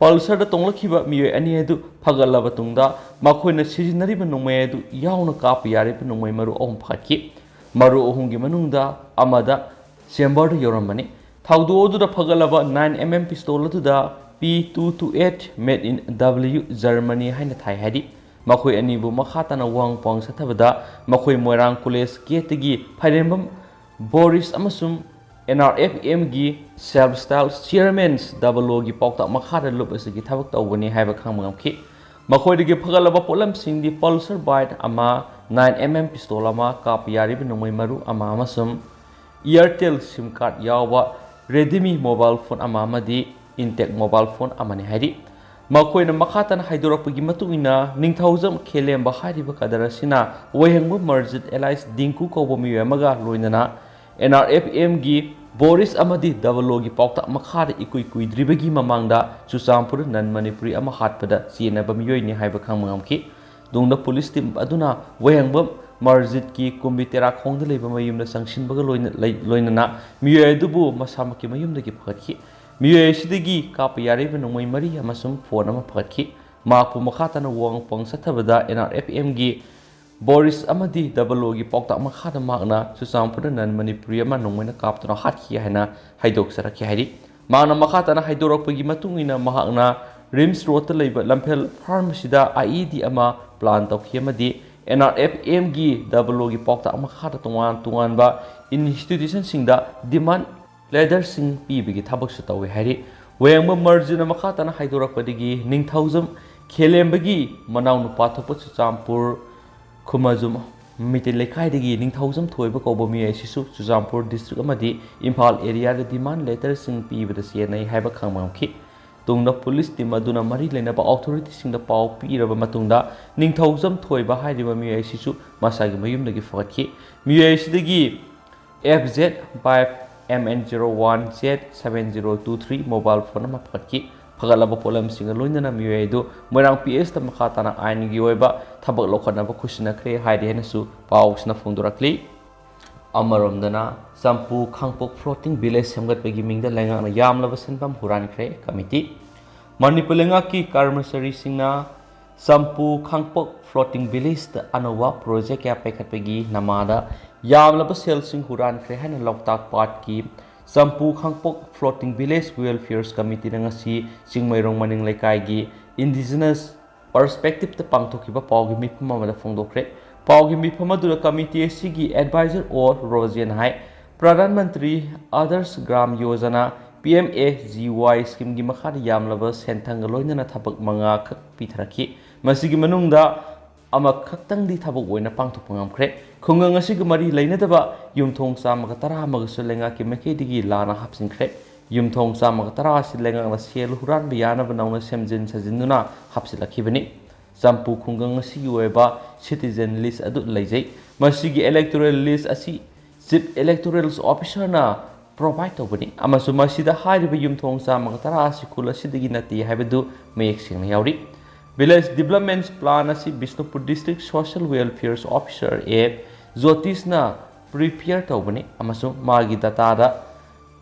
Pulsarꯗ ꯇꯣꯡꯂꯛꯈꯤꯕ ꯃꯤꯑꯣꯏ ꯑꯅꯤ ꯑꯗꯨ ꯐꯒꯠꯂꯕ ꯇꯨꯡꯗ ꯃꯈꯣꯏꯅ ꯁꯤꯖꯤꯟꯅꯔꯤꯕ ꯅꯣꯡꯃꯩ ꯑꯗꯨ ꯌꯥꯎꯅ ꯀꯥꯞꯄ ꯌꯥꯔꯤꯕ ꯅꯣꯡꯃꯩ ꯃꯔꯨ ꯑꯍꯨꯝ ꯐꯒꯠꯈꯤ꯫ ꯃꯔꯨ ꯑꯍꯨꯝꯒꯤ ꯃꯅꯨꯡꯗ ꯑꯃꯗ chamberꯗ ꯌꯧꯔꯝꯕꯅꯤ꯫ ꯊꯧꯗꯣꯛ ꯑꯗꯨꯗ ꯐꯒꯠꯂꯕ nine M M pistol ꯑꯗꯨꯗ P two two eight made in W Germany ꯍꯥꯏꯅ ꯊꯥꯏ ꯍꯥꯏꯔꯤ꯫ ꯃꯈꯣꯏ ꯑꯅꯤꯕꯨ ꯃꯈꯥ ꯇꯥꯅ ꯋꯥꯍꯪ ꯄꯥꯎꯍꯪ ꯆꯠꯊꯕꯗ ꯃꯈꯣꯏ ꯃꯣꯏꯔꯥꯡ college gateꯇꯒꯤ ꯐꯥꯏꯔꯦꯝꯕꯝ ꯕꯣꯔꯤꯁ ꯑꯃꯁꯨꯡ N R F Mꯒꯤ Self Style Chairman's Double Oꯒꯤ ꯄꯥꯎꯇꯥꯛ ꯃꯈꯥꯗ ꯂꯨꯞ ꯑꯁꯤꯒꯤ ꯊꯕꯛ ꯇꯧꯕꯅꯤ ꯍꯥꯏꯕ ꯈꯪꯕ ꯉꯝꯈꯤ꯫ ꯃꯈꯣꯏꯗꯒꯤ ꯐꯒꯠꯂꯕ ꯄꯣꯠꯂꯝꯁꯤꯡꯗꯤ Pulsar bike ꯑꯃ, nine M M pistol ꯑꯃ, ꯀꯥꯞꯄ ꯌꯥꯔꯤꯕ ꯅꯣꯡꯃꯩ ꯃꯔꯨ ꯑꯃ ꯑꯃꯁꯨꯡ Airtel SIM card ꯌꯥꯎꯕ Redmi mobile phone ꯑꯃ ꯑꯃꯗꯤ Intact mobile phone ꯑꯃꯅꯤ ꯍꯥꯏꯔꯤ꯫ ꯃꯈꯣꯏꯅ ꯃꯈꯥ ꯇꯥꯅ ꯍꯥꯏꯗꯣꯔꯛꯄꯒꯤ ꯃꯇꯨꯡ ꯏꯟꯅ, ꯅꯤꯡꯊꯧꯖꯝ ꯈꯦꯂꯦꯝꯕ ꯍꯥꯏꯔꯤꯕ ꯀꯗꯔ ꯑꯁꯤꯅ ꯋꯥꯍꯦꯡꯕꯝ ꯃꯔꯖꯤꯠ alias ꯗꯤꯡꯀꯨ ꯀꯧꯕ ꯃꯤꯑꯣꯏ ꯑꯃꯒ ꯂꯣꯏꯅꯅ N R F Mꯒꯤ ꯕꯣꯔꯤꯁ ꯑꯃꯗꯤ ꯗꯕꯜ ꯑꯣꯒꯤ ꯄꯥꯎꯇꯥꯛ ꯃꯈꯥꯗ ꯏꯀꯨꯏ ꯀꯨꯏꯗ꯭ꯔꯤꯕꯒꯤ ꯃꯃꯥꯡꯗ ꯆꯨꯔꯆꯥꯟꯄꯨꯔꯗ non Manipuri ꯑꯃ ꯍꯥꯠꯄꯗ ꯆꯦꯟꯅꯕ ꯃꯤꯑꯣꯏꯅꯤ ꯍꯥꯏꯕ ꯈꯪꯕ ꯉꯝꯈꯤ꯫ ꯇꯨꯡꯗ ꯄꯨꯂꯤꯁ ꯇꯤꯝ ꯑꯗꯨꯅ ꯋꯥꯍꯦꯡꯕꯝ ꯃꯔꯖꯤꯠꯀꯤ ꯀꯨꯝꯕꯤ ꯇꯦꯔꯥꯈꯣꯡꯗ ꯂꯩꯕ ꯃꯌꯨꯝꯗ ꯆꯪꯁꯤꯟꯕꯒ ꯂꯣꯏꯅ-, ꯂꯩ-, ꯂꯣꯏꯅꯅ ꯃꯤꯑꯣꯏ ꯑꯗꯨꯕꯨ ꯃꯁꯥꯃꯛꯀꯤ ꯃꯌꯨꯝꯗꯒꯤ ꯐꯒꯠꯈꯤ꯫ ꯃꯤꯑꯣꯏ ꯑꯁꯤꯗꯒꯤ ꯀꯥꯞꯄ ꯌꯥꯔꯤꯕ ꯅꯣꯡꯃꯩ ꯃꯔꯤ ꯑꯃꯁꯨꯡ ꯐꯣꯟ ꯑꯃ ꯐꯒꯠꯈꯤ꯫ ꯃꯍꯥꯛꯄꯨ ꯃꯈꯥ ꯇꯥꯅ ꯋꯥꯍꯪ ꯄꯥꯎꯍꯪ ꯆꯠꯊꯕꯗ N R F Mꯒꯤ ꯕꯣꯔꯤꯁ ꯑꯃꯗꯤ ꯗꯕꯜ ꯑꯣꯒꯤ ꯄꯥꯎꯇꯥꯛ ꯃꯈꯥꯗ ꯃꯍꯥꯛꯅ ꯆꯨꯔꯆꯥꯟꯄꯨꯔꯗ non Manipuri ꯑꯃ ꯅꯣꯡꯃꯩꯅ ꯀꯥꯞꯇꯨꯅ ꯍꯥꯠꯈꯤ ꯍꯥꯏꯅ ꯍꯥꯏꯗꯣꯛꯆꯔꯛꯈꯤ ꯍꯥꯏꯔꯤ꯫ ꯃꯍꯥꯛꯅ ꯃꯈꯥ ꯇꯥꯅ ꯍꯥꯏꯗꯣꯔꯛꯄꯒꯤ ꯃꯇꯨꯡ ꯏꯟꯅ, ꯃꯍꯥꯛꯅ ꯔꯤꯝꯁ ꯔꯣꯗꯇ ꯂꯩꯕ ꯂꯝꯐꯦꯜ ꯐꯥꯔꯃꯥꯁꯤꯗ I E D ꯑꯃ plan ꯇꯧꯈꯤ ꯑꯃꯗꯤ N R F Mꯒꯤ ꯗꯕꯜ ꯑꯣꯒꯤ ꯄꯥꯎꯇꯥꯛ ꯃꯈꯥꯗ ꯇꯣꯉꯥꯟ ꯇꯣꯉꯥꯟꯕ institutionꯁꯤꯡꯗ demand letterꯁꯤꯡ ꯄꯤꯕꯒꯤ ꯊꯕꯛꯁꯨ ꯇꯧꯏ ꯍꯥꯏꯔꯤ꯫ ꯋꯥꯍꯦꯡꯕꯝ ꯃꯔꯖꯤꯠꯅ ꯃꯈꯥ ꯇꯥꯅ ꯍꯥꯏꯗꯣꯔꯛꯄꯗꯒꯤ, ꯅꯤꯡꯊꯧꯖꯝ ꯈꯦꯂꯦꯝꯕꯒꯤ ꯃꯅꯥꯎꯅꯨꯄꯥ ꯊꯣꯛꯄ ꯆꯨꯔꯆꯥꯟꯄꯨꯔ ꯈꯨꯃꯖꯨꯝ ꯃꯤꯇꯩ ꯂꯩꯀꯥꯏꯗꯒꯤ ꯅꯤꯡꯊꯧꯖꯝ ꯊꯣꯏꯕ ꯀꯧꯕ ꯃꯤꯑꯣꯏ ꯑꯁꯤꯁꯨ ꯆꯨꯔꯆꯥꯟꯄꯨꯔ district ꯑꯃꯗꯤ ꯏꯝꯐꯥꯜ areaꯗ demand letterꯁꯤꯡ ꯄꯤꯕꯗ ꯆꯦꯟꯅꯩ ꯍꯥꯏꯕ ꯈꯪꯕ ꯉꯝꯈꯤ꯫ ꯇꯨꯡꯗ ꯄꯨꯂꯤꯁ ꯇꯤꯝ ꯑꯗꯨꯅ ꯃꯔꯤ ꯂꯩꯅꯕ authorityꯁꯤꯡꯗ ꯄꯥꯎ ꯄꯤꯔꯕ ꯃꯇꯨꯡꯗ, ꯅꯤꯡꯊꯧꯖꯝ ꯊꯣꯏꯕ ꯍꯥꯏꯔꯤꯕ ꯃꯤꯑꯣꯏ ꯑꯁꯤꯁꯨ ꯃꯁꯥꯒꯤ ꯃꯌꯨꯝꯗꯒꯤ ꯐꯒꯠꯈꯤ꯫ ꯃꯤꯑꯣꯏ ꯑꯁꯤꯗꯒꯤ F Z five M N zero one Z seven zero two three mobile phone ꯑꯃ ꯐꯒꯠꯈꯤ꯫ ꯐꯒꯠꯂꯕ ꯄꯣꯠꯂꯝꯁꯤꯡꯒ ꯂꯣꯏꯅꯅ ꯃꯤꯑꯣꯏ ꯑꯗꯨ ꯃꯣꯏꯔꯥꯡ P S ꯇ ꯃꯈꯥ ꯇꯥꯅ ꯑꯥꯏꯟꯒꯤ ꯑꯣꯏꯕ ꯊꯕꯛ ꯂꯧꯈꯠꯅꯕ ꯈꯨꯠꯁꯤꯟꯅꯈ꯭ꯔꯦ ꯍꯥꯏꯔꯤ ꯍꯥꯏꯅꯁꯨ ꯄꯥꯎꯁꯤꯅ ꯐꯣꯡꯗꯣꯔꯛꯂꯤ꯫ ꯑꯃꯔꯣꯝꯗꯅ, ꯆꯝꯄꯨ ꯈꯥꯡꯄꯣꯛ floating village ꯁꯦꯝꯒꯠꯄꯒꯤ ꯃꯤꯡꯗ ꯂꯩꯉꯥꯛꯅ ꯌꯥꯝꯂꯕ ꯁꯦꯟꯐꯝ ꯍꯨꯔꯥꯟꯈ꯭ꯔꯦ꯫ ꯀꯃꯤꯇꯤ꯫ ꯃꯅꯤꯄꯨꯔ ꯂꯩꯉꯥꯛꯀꯤ ꯀꯔꯃꯆꯥꯔꯤꯁꯤꯡꯅ ꯆꯝꯄꯨ ꯈꯥꯡꯄꯣꯛ floating villageꯇ ꯑꯅꯧꯕ project ꯀꯌꯥ ꯄꯥꯏꯈꯠꯄꯒꯤ ꯅꯃꯥꯗ ꯌꯥꯝꯂꯕ ꯁꯦꯜꯁꯤꯡ ꯍꯨꯔꯥꯟꯈ꯭ꯔꯦ ꯍꯥꯏꯅ ꯂꯣꯛꯇꯥꯛ ꯄꯥꯠꯀꯤ ꯆꯝꯄꯨ ꯈꯥꯡꯄꯣꯛ floating village welfare committeeꯅ ꯉꯁꯤ ꯆꯤꯡꯃꯩꯔꯣꯡ ꯃꯅꯤꯡ ꯂꯩꯀꯥꯏꯒꯤ Indigenous Perspectiveꯇ ꯄꯥꯡꯊꯣꯛꯈꯤꯕ ꯄꯥꯎꯒꯤ ꯃꯤꯐꯝ ꯑꯃꯗ ꯐꯣꯡꯗꯣꯛꯈ꯭ꯔꯦ꯫ ꯄꯥꯎꯒꯤ ꯃꯤꯐꯝ ꯑꯗꯨꯗ committee ꯑꯁꯤꯒꯤ advisor ꯑꯣ ꯔꯣꯖꯦꯟ ꯍꯥꯏ, Pradhan Mantri Adarsh gram Yojana, P M A G Y schemeꯒꯤ ꯃꯈꯥꯗ ꯌꯥꯝꯂꯕ ꯁꯦꯟꯊꯪꯒ ꯂꯣꯏꯅꯅ ꯊꯕꯛ ꯃꯉꯥꯈꯛ ꯄꯤꯊꯔꯛꯈꯤ꯫ ꯃꯁꯤꯒꯤ ꯃꯅꯨꯡꯗ ꯑꯃꯈꯛꯇꯪꯗꯤ ꯊꯕꯛ ꯑꯣꯏꯅ ꯄꯥꯡꯊꯣꯛꯄ ꯉꯝꯈ꯭ꯔꯦ꯫ ꯈꯨꯡꯒꯪ ꯑꯁꯤꯒ ꯃꯔꯤ ꯂꯩꯅꯗꯕ ꯌꯨꯝꯊꯣꯡ ꯆꯥꯝꯃꯒ ꯇꯔꯥ ꯑꯃꯒꯁꯨ ꯂꯩꯉꯥꯛꯀꯤ ꯃꯥꯏꯀꯩꯗꯒꯤ ꯂꯥꯟꯅ ꯍꯥꯞꯆꯤꯟꯈ꯭ꯔꯦ꯫ ꯌꯨꯝꯊꯣꯡ ꯆꯥꯝꯃꯒ ꯇꯔꯥ ꯑꯁꯤ ꯂꯩꯉꯥꯛꯅ ꯁꯦꯜ ꯍꯨꯔꯥꯟꯕ ꯌꯥꯅꯕ ꯅꯧꯅ ꯁꯦꯝꯖꯤꯟ ꯁꯥꯖꯤꯟꯗꯨꯅ ꯍꯥꯞꯆꯤꯜꯂꯛꯈꯤꯕꯅꯤ꯫ ꯆꯝꯄꯨ ꯈꯨꯡꯒꯪ ꯑꯁꯤꯒꯤ ꯑꯣꯏꯕ citizen list ꯑꯗꯨ ꯂꯩꯖꯩ꯫ ꯃꯁꯤꯒꯤ electoral list ꯑꯁꯤ Chief Electoral Officerꯅ provide ꯇꯧꯕꯅꯤ, ꯑꯃꯁꯨꯡ ꯃꯁꯤꯗ ꯍꯥꯏꯔꯤꯕ ꯌꯨꯝꯊꯣꯡ ꯆꯥꯝꯃꯒ ꯇꯔꯥ ꯑꯁꯤ ꯈꯨꯜ ꯑꯁꯤꯗꯒꯤ ꯅꯠꯇꯦ ꯍꯥꯏꯕꯗꯨ ꯃꯌꯦꯛ ꯁꯦꯡꯅ ꯌꯥꯎꯔꯤ꯫ Village Development Plan ꯑꯁꯤ Bishnupur District Social Welfare Officer A ꯖꯣꯇꯤꯁꯅ prepare ꯇꯧꯕꯅꯤ, ꯑꯃꯁꯨꯡ ꯃꯥꯒꯤ dataꯗ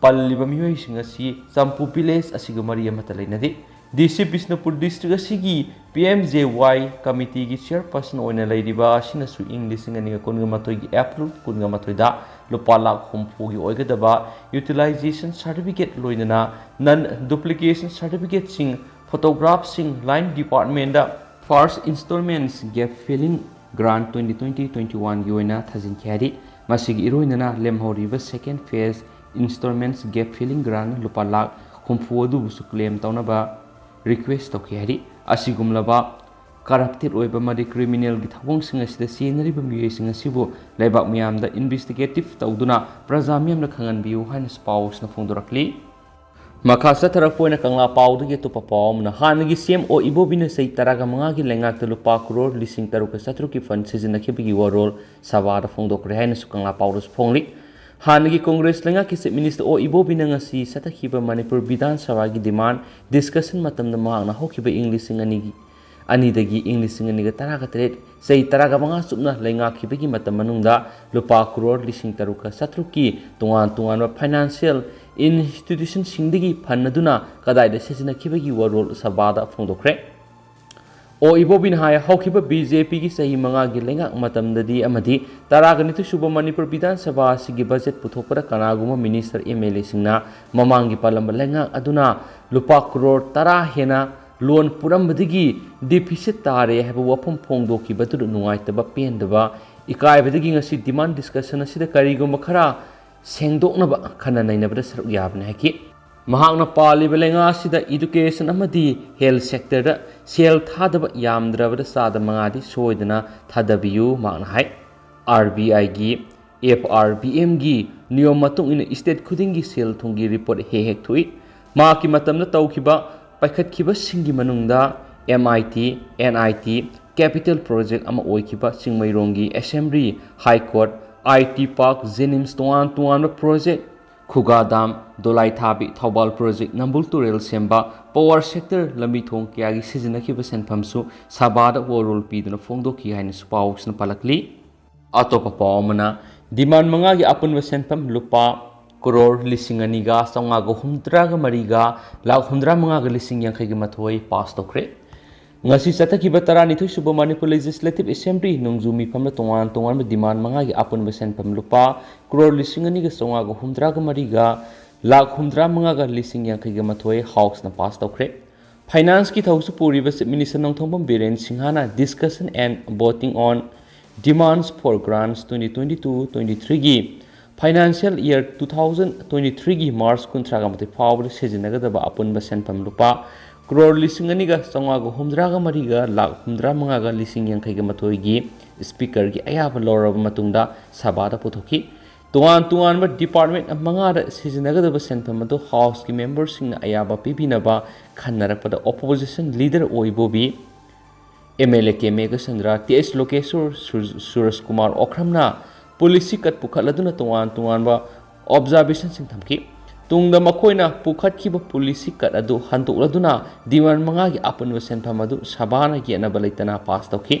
ꯄꯜꯂꯤꯕ ꯃꯤꯑꯣꯏꯁꯤꯡ ꯑꯁꯤ ꯆꯝꯄꯨ village ꯑꯁꯤꯒ ꯃꯔꯤ ꯑꯃꯠꯇ ꯂꯩꯅꯗꯦ꯫ ꯗꯤ ꯁꯤ ꯕꯤꯁꯅꯨꯄꯨꯔ district ꯑꯁꯤꯒꯤ P M J Y committeeꯒꯤ chairperson ꯑꯣꯏꯅ ꯂꯩꯔꯤꯕ ꯑꯁꯤꯅꯁꯨ ꯏꯪ ꯂꯤꯁꯤꯡ ꯑꯅꯤꯒ ꯀꯨꯟꯒ ꯃꯥꯊꯣꯏꯒꯤ April ꯀꯨꯟꯒ ꯃꯥꯊꯣꯏꯗ ꯂꯨꯄꯥ ꯂꯥꯈ ꯍꯨꯝꯐꯨꯒꯤ ꯑꯣꯏꯒꯗꯕ utilization certificate ꯂꯣꯏꯅꯅ non duplication certificateꯁꯤꯡ, photographꯁꯤꯡ line departmentꯗ first installments gap filling grant twenty twenty twenty oneꯒꯤ ꯑꯣꯏꯅ ꯊꯥꯖꯤꯟꯈꯤ ꯍꯥꯏꯔꯤ꯫ ꯃꯁꯤꯒꯤ ꯏꯔꯣꯏꯅꯅ ꯂꯦꯝꯍꯧꯔꯤꯕ second phase installments gap filling grant ꯂꯨꯄꯥ ꯂꯥꯈ ꯍꯨꯝꯐꯨ ꯑꯗꯨꯕꯨꯁꯨ claim ꯇꯧꯅꯕ request ꯇꯧꯈꯤ ꯍꯥꯏꯔꯤ꯫ ꯑꯁꯤꯒꯨꯝꯂꯕ corrupted ꯑꯣꯏꯕ ꯑꯃꯗꯤ criminalꯒꯤ ꯊꯧꯑꯣꯡꯁꯤꯡ ꯑꯁꯤꯗ ꯆꯦꯟꯅꯔꯤꯕ ꯃꯤꯑꯣꯏꯁꯤꯡ ꯑꯁꯤꯕꯨ ꯂꯩꯕꯥꯛ ꯃꯤꯌꯥꯝꯗ investigative ꯇꯧꯗꯨꯅ ꯄ꯭ꯔꯖꯥ ꯃꯤꯌꯥꯝꯗ ꯈꯪꯍꯟꯕꯤꯌꯨ ꯍꯥꯏꯅꯁꯨ ꯄꯥꯎꯁꯤꯅ ꯐꯣꯡꯗꯣꯔꯛꯂꯤ꯫ ꯃꯈꯥ ꯆꯠꯊꯔꯛꯄ ꯑꯣꯏꯅ ꯀꯪꯂꯥ ꯄꯥꯎꯗꯒꯤ ꯑꯇꯣꯞꯄ ꯄꯥꯎ ꯑꯃꯅ, ꯍꯥꯟꯅꯒꯤ C M ꯑꯣ ꯏꯕꯣꯕꯤꯅ ꯆꯍꯤ ꯇꯔꯥꯒ ꯃꯉꯥꯒꯤ ꯂꯩꯉꯥꯛꯇ ꯂꯨꯄꯥ ꯀ꯭ꯔꯣꯔ ꯂꯤꯁꯤꯡ ꯇꯔꯨꯛꯀ ꯆꯥꯇ꯭ꯔꯨꯛꯀꯤ fund ꯁꯤꯖꯤꯟꯅꯈꯤꯕꯒꯤ ꯋꯥꯔꯣꯜ ꯁꯚꯥꯗ ꯐꯣꯡꯗꯣꯛꯈ꯭ꯔꯦ ꯍꯥꯏꯅꯁꯨ ꯀꯪꯂꯥ ꯄꯥꯎꯗꯁꯨ ꯐꯣꯡꯂꯤ꯫ ꯍꯥꯟꯅꯒꯤ ꯀꯣꯡꯒ꯭ꯔꯦꯁ ꯂꯩꯉꯥꯛꯀꯤ Chief Minister ꯑꯣ ꯏꯕꯣꯕꯤꯅ ꯉꯁꯤ ꯆꯠꯊꯈꯤꯕ ꯃꯅꯤꯄꯨꯔ ꯕꯤꯙꯥꯟ ꯁꯚꯥꯒꯤ demand discussion ꯃꯇꯝꯗ ꯃꯍꯥꯛꯅ ꯍꯧꯈꯤꯕ ꯏꯪ ꯂꯤꯁꯤꯡ ꯑꯅꯤꯒꯤ, ꯑꯅꯤꯗꯒꯤ ꯏꯪ ꯂꯤꯁꯤꯡ ꯑꯅꯤꯒ ꯇꯔꯥꯒ ꯇꯔꯦꯠ, ꯆꯍꯤ ꯇꯔꯥꯒ ꯃꯉꯥ ꯆꯨꯞꯅ ꯂꯩꯉꯥꯛꯈꯤꯕꯒꯤ ꯃꯇꯝ ꯃꯅꯨꯡꯗ ꯂꯨꯄꯥ ꯀ꯭ꯔꯣꯔ ꯂꯤꯁꯤꯡ ꯇꯔꯨꯛꯀ ꯆꯥꯇ꯭ꯔꯨꯛꯀꯤ ꯇꯣꯉꯥꯟ ꯇꯣꯉꯥꯟꯕ financial institutionꯁꯤꯡꯗꯒꯤ fund ꯑꯗꯨꯅ ꯀꯗꯥꯏꯗ ꯁꯤꯖꯤꯟꯅꯈꯤꯕꯒꯤ ꯋꯥꯔꯣꯜ ꯁꯚꯥꯗ ꯐꯣꯡꯗꯣꯛꯈ꯭ꯔꯦ꯫ ꯑꯣ ꯏꯕꯣꯕꯤꯅ ꯍꯥꯏ, ꯍꯧꯈꯤꯕ BJPꯒꯤ ꯆꯍꯤ ꯃꯉꯥꯒꯤ ꯂꯩꯉꯥꯛ ꯃꯇꯝꯗꯗꯤ ꯑꯃꯗꯤ ꯇꯔꯥꯒ ꯅꯤꯊꯣꯏ ꯁꯨꯕ ꯃꯅꯤꯄꯨꯔ ꯕꯤꯙꯥꯟ ꯁꯚꯥ ꯑꯁꯤꯒꯤ budget ꯄꯨꯊꯣꯛꯄꯗ ꯀꯅꯥꯒꯨꯝꯕ minister, MLAꯁꯤꯡꯅ ꯃꯃꯥꯡꯒꯤ ꯄꯥꯜꯂꯝꯕ ꯂꯩꯉꯥꯛ ꯑꯗꯨꯅ ꯂꯨꯄꯥ ꯀ꯭ꯔꯣꯔ ꯇꯔꯥ ꯍꯦꯟꯅ loan ꯄꯨꯔꯝꯕꯗꯒꯤ deficit ꯇꯥꯔꯦ ꯍꯥꯏꯕ ꯋꯥꯐꯝ ꯐꯣꯡꯗꯣꯛꯈꯤꯕꯗꯨꯗ ꯅꯨꯡꯉꯥꯏꯇꯕ, ꯄꯦꯟꯗꯕ, ꯏꯀꯥꯏꯕꯗꯒꯤ ꯉꯁꯤ demand discussion ꯑꯁꯤꯗ ꯀꯔꯤꯒꯨꯝꯕ ꯈꯔ ꯁꯦꯡꯗꯣꯛꯅꯕ ꯈꯟꯅ ꯅꯩꯅꯕꯗ ꯁꯔꯨꯛ ꯌꯥꯕꯅꯤ ꯍꯥꯏꯈꯤ꯫ ꯃꯍꯥꯛꯅ ꯄꯥꯜꯂꯤꯕ ꯂꯩꯉꯥꯛ ꯑꯁꯤꯗ education ꯑꯃꯗꯤ health sectorꯗ ꯁꯦꯜ ꯊꯥꯗꯕ ꯌꯥꯝꯗ꯭ꯔꯕꯗ ꯆꯥꯗ ꯃꯉꯥꯗꯤ ꯁꯣꯏꯗꯅ ꯊꯥꯗꯕꯤꯌꯨ, ꯃꯍꯥꯛꯅ ꯍꯥꯏ꯫ RBIꯒꯤ, FRBMꯒꯤ ꯅꯤꯌꯣꯝ ꯃꯇꯨꯡ ꯏꯟꯅ state ꯈꯨꯗꯤꯡꯒꯤ ꯁꯦꯜ ꯊꯨꯝꯒꯤ report ꯍꯦꯛ ꯍꯦꯛ ꯊꯣꯛꯏ꯫ ꯃꯍꯥꯛꯀꯤ ꯃꯇꯝꯗ ꯇꯧꯈꯤꯕ ꯄꯥꯏꯈꯠꯈꯤꯕꯁꯤꯡꯒꯤ ꯃꯅꯨꯡꯗ MIT, NIT, capital project ꯑꯃ ꯑꯣꯏꯈꯤꯕ ꯆꯤꯡꯃꯩꯔꯣꯡꯒꯤ assembly, high court, IT park, JNIMS, ꯇꯣꯉꯥꯟ ꯇꯣꯉꯥꯟꯕ project, ꯈꯨꯒꯥ dam, ꯗꯣꯂꯥꯏꯊꯥꯕꯤ, ꯊꯧꯕꯥꯜ project, ꯅꯝꯕꯨꯜ ꯇꯨꯔꯦꯜ ꯁꯦꯝꯕ, power sector, ꯂꯝꯕꯤ ꯊꯣꯡ ꯀꯌꯥꯒꯤ ꯁꯤꯖꯤꯟꯅꯈꯤꯕ ꯁꯦꯟꯐꯝꯁꯨ ꯁꯚꯥꯗ ꯋꯥꯔꯣꯜ ꯄꯤꯗꯨꯅ ꯐꯣꯡꯗꯣꯛꯈꯤ ꯍꯥꯏꯅꯁꯨ ꯄꯥꯎꯁꯤꯅ ꯄꯥꯜꯂꯛꯂꯤ꯫ ꯑꯇꯣꯞꯄ ꯄꯥꯎ ꯑꯃꯅ, demand ꯃꯉꯥꯒꯤ ꯑꯄꯨꯟꯕ ꯁꯦꯟꯐꯝ ꯂꯨꯄꯥ ꯀ꯭ꯔꯣꯔ ꯂꯤꯁꯤꯡ ꯑꯅꯤꯒ ꯆꯥꯝꯃꯉꯥꯒ ꯍꯨꯝꯗ꯭ꯔꯥꯒ ꯃꯔꯤꯒ ꯂꯥꯈ ꯍꯨꯝꯗ꯭ꯔꯥ ꯃꯉꯥꯒ ꯂꯤꯁꯤꯡ ꯌꯥꯡꯈꯩꯒ ꯃꯥꯊꯣꯏ pass ꯇꯧꯈ꯭ꯔꯦ꯫ ꯉꯁꯤ ꯆꯠꯊꯈꯤꯕ ꯇꯔꯥꯅꯤꯊꯣꯏ ꯁꯨꯕ ꯃꯅꯤꯄꯨꯔ Legislative Assembly ꯅꯣꯡꯖꯨ ꯃꯤꯐꯝꯗ ꯇꯣꯉꯥꯟ ꯇꯣꯉꯥꯟꯕ demand ꯃꯉꯥꯒꯤ ꯑꯄꯨꯟꯕ ꯁꯦꯟꯐꯝ ꯂꯨꯄꯥ ꯀ꯭ꯔꯣꯔ ꯂꯤꯁꯤꯡ ꯑꯅꯤꯒ ꯆꯥꯝꯃꯉꯥꯒ ꯍꯨꯝꯗ꯭ꯔꯥꯒ ꯃꯔꯤꯒ ꯂꯥꯈ ꯍꯨꯝꯗ꯭ꯔꯥ ꯃꯉꯥꯒ ꯂꯤꯁꯤꯡ ꯌꯥꯡꯈꯩꯒ ꯃꯥꯊꯣꯏ Houseꯅ pass ꯇꯧꯈ꯭ꯔꯦ꯫ Financeꯀꯤ ꯊꯧꯁꯨ ꯄꯨꯔꯤꯕ Chief Minister ꯅꯣꯡꯊꯣꯝꯕꯝ ꯕꯤꯔꯦꯟ ꯁꯤꯡꯍꯅ discussion and voting on demands for grants twenty twenty-two twenty-threeꯒꯤ financial year two thousand twenty-threeꯒꯤ March ꯀꯨꯟꯊ꯭ꯔꯥꯒ ꯃꯥꯊꯣꯏ ꯐꯥꯎꯕꯗ ꯁꯤꯖꯤꯟꯅꯒꯗꯕ ꯑꯄꯨꯟꯕ ꯁꯦꯟꯐꯝ ꯂꯨꯄꯥ ꯀ꯭ꯔꯣꯔ ꯂꯤꯁꯤꯡ ꯑꯅꯤꯒ ꯆꯥꯝꯃꯉꯥꯒ ꯍꯨꯝꯗ꯭ꯔꯥꯒ ꯃꯔꯤꯒ ꯂꯥꯈ ꯍꯨꯝꯗ꯭ꯔꯥ ꯃꯉꯥꯒ ꯂꯤꯁꯤꯡ ꯌꯥꯡꯈꯩꯒ ꯃꯥꯊꯣꯏꯒꯤ Speakerꯒꯤ ꯑꯌꯥꯕ ꯂꯧꯔꯕ ꯃꯇꯨꯡꯗ ꯁꯚꯥꯗ ꯄꯨꯊꯣꯛꯈꯤ꯫ ꯇꯣꯉꯥꯟ ꯇꯣꯉꯥꯟꯕ department ꯃꯉꯥꯗ ꯁꯤꯖꯤꯟꯅꯒꯗꯕ ꯁꯦꯟꯐꯝ ꯑꯗꯨ Houseꯀꯤ memberꯁꯤꯡꯅ ꯑꯌꯥꯕ ꯄꯤꯕꯤꯅꯕ ꯈꯟꯅꯔꯛꯄꯗ opposition leader ꯑꯣꯏ ꯕꯣꯕꯤ, MLA ꯀꯦ ꯃꯦꯘꯆꯟꯗ꯭ꯔ, ꯇꯤ ꯑꯩꯆ ꯂꯣꯀꯦꯁꯣꯔ, ꯁꯨꯔ-, ꯁꯨꯔꯖ ꯀꯨꯃꯥꯔ ꯑꯣꯈ꯭ꯔꯝꯅ policy cut ꯄꯨꯈꯠꯂꯗꯨꯅ ꯇꯣꯉꯥꯟ ꯇꯣꯉꯥꯟꯕ observationꯁꯤꯡ ꯊꯝꯈꯤ꯫ ꯇꯨꯡꯗ ꯃꯈꯣꯏꯅ ꯄꯨꯈꯠꯈꯤꯕ policy cut ꯑꯗꯨ ꯍꯟꯗꯣꯛꯂꯗꯨꯅ demand ꯃꯉꯥꯒꯤ ꯑꯄꯨꯟꯕ ꯁꯦꯟꯐꯝ ꯑꯗꯨ ꯁꯚꯥꯅ ꯌꯦꯠꯅꯕ ꯂꯩꯇꯅ pass ꯇꯧꯈꯤ꯫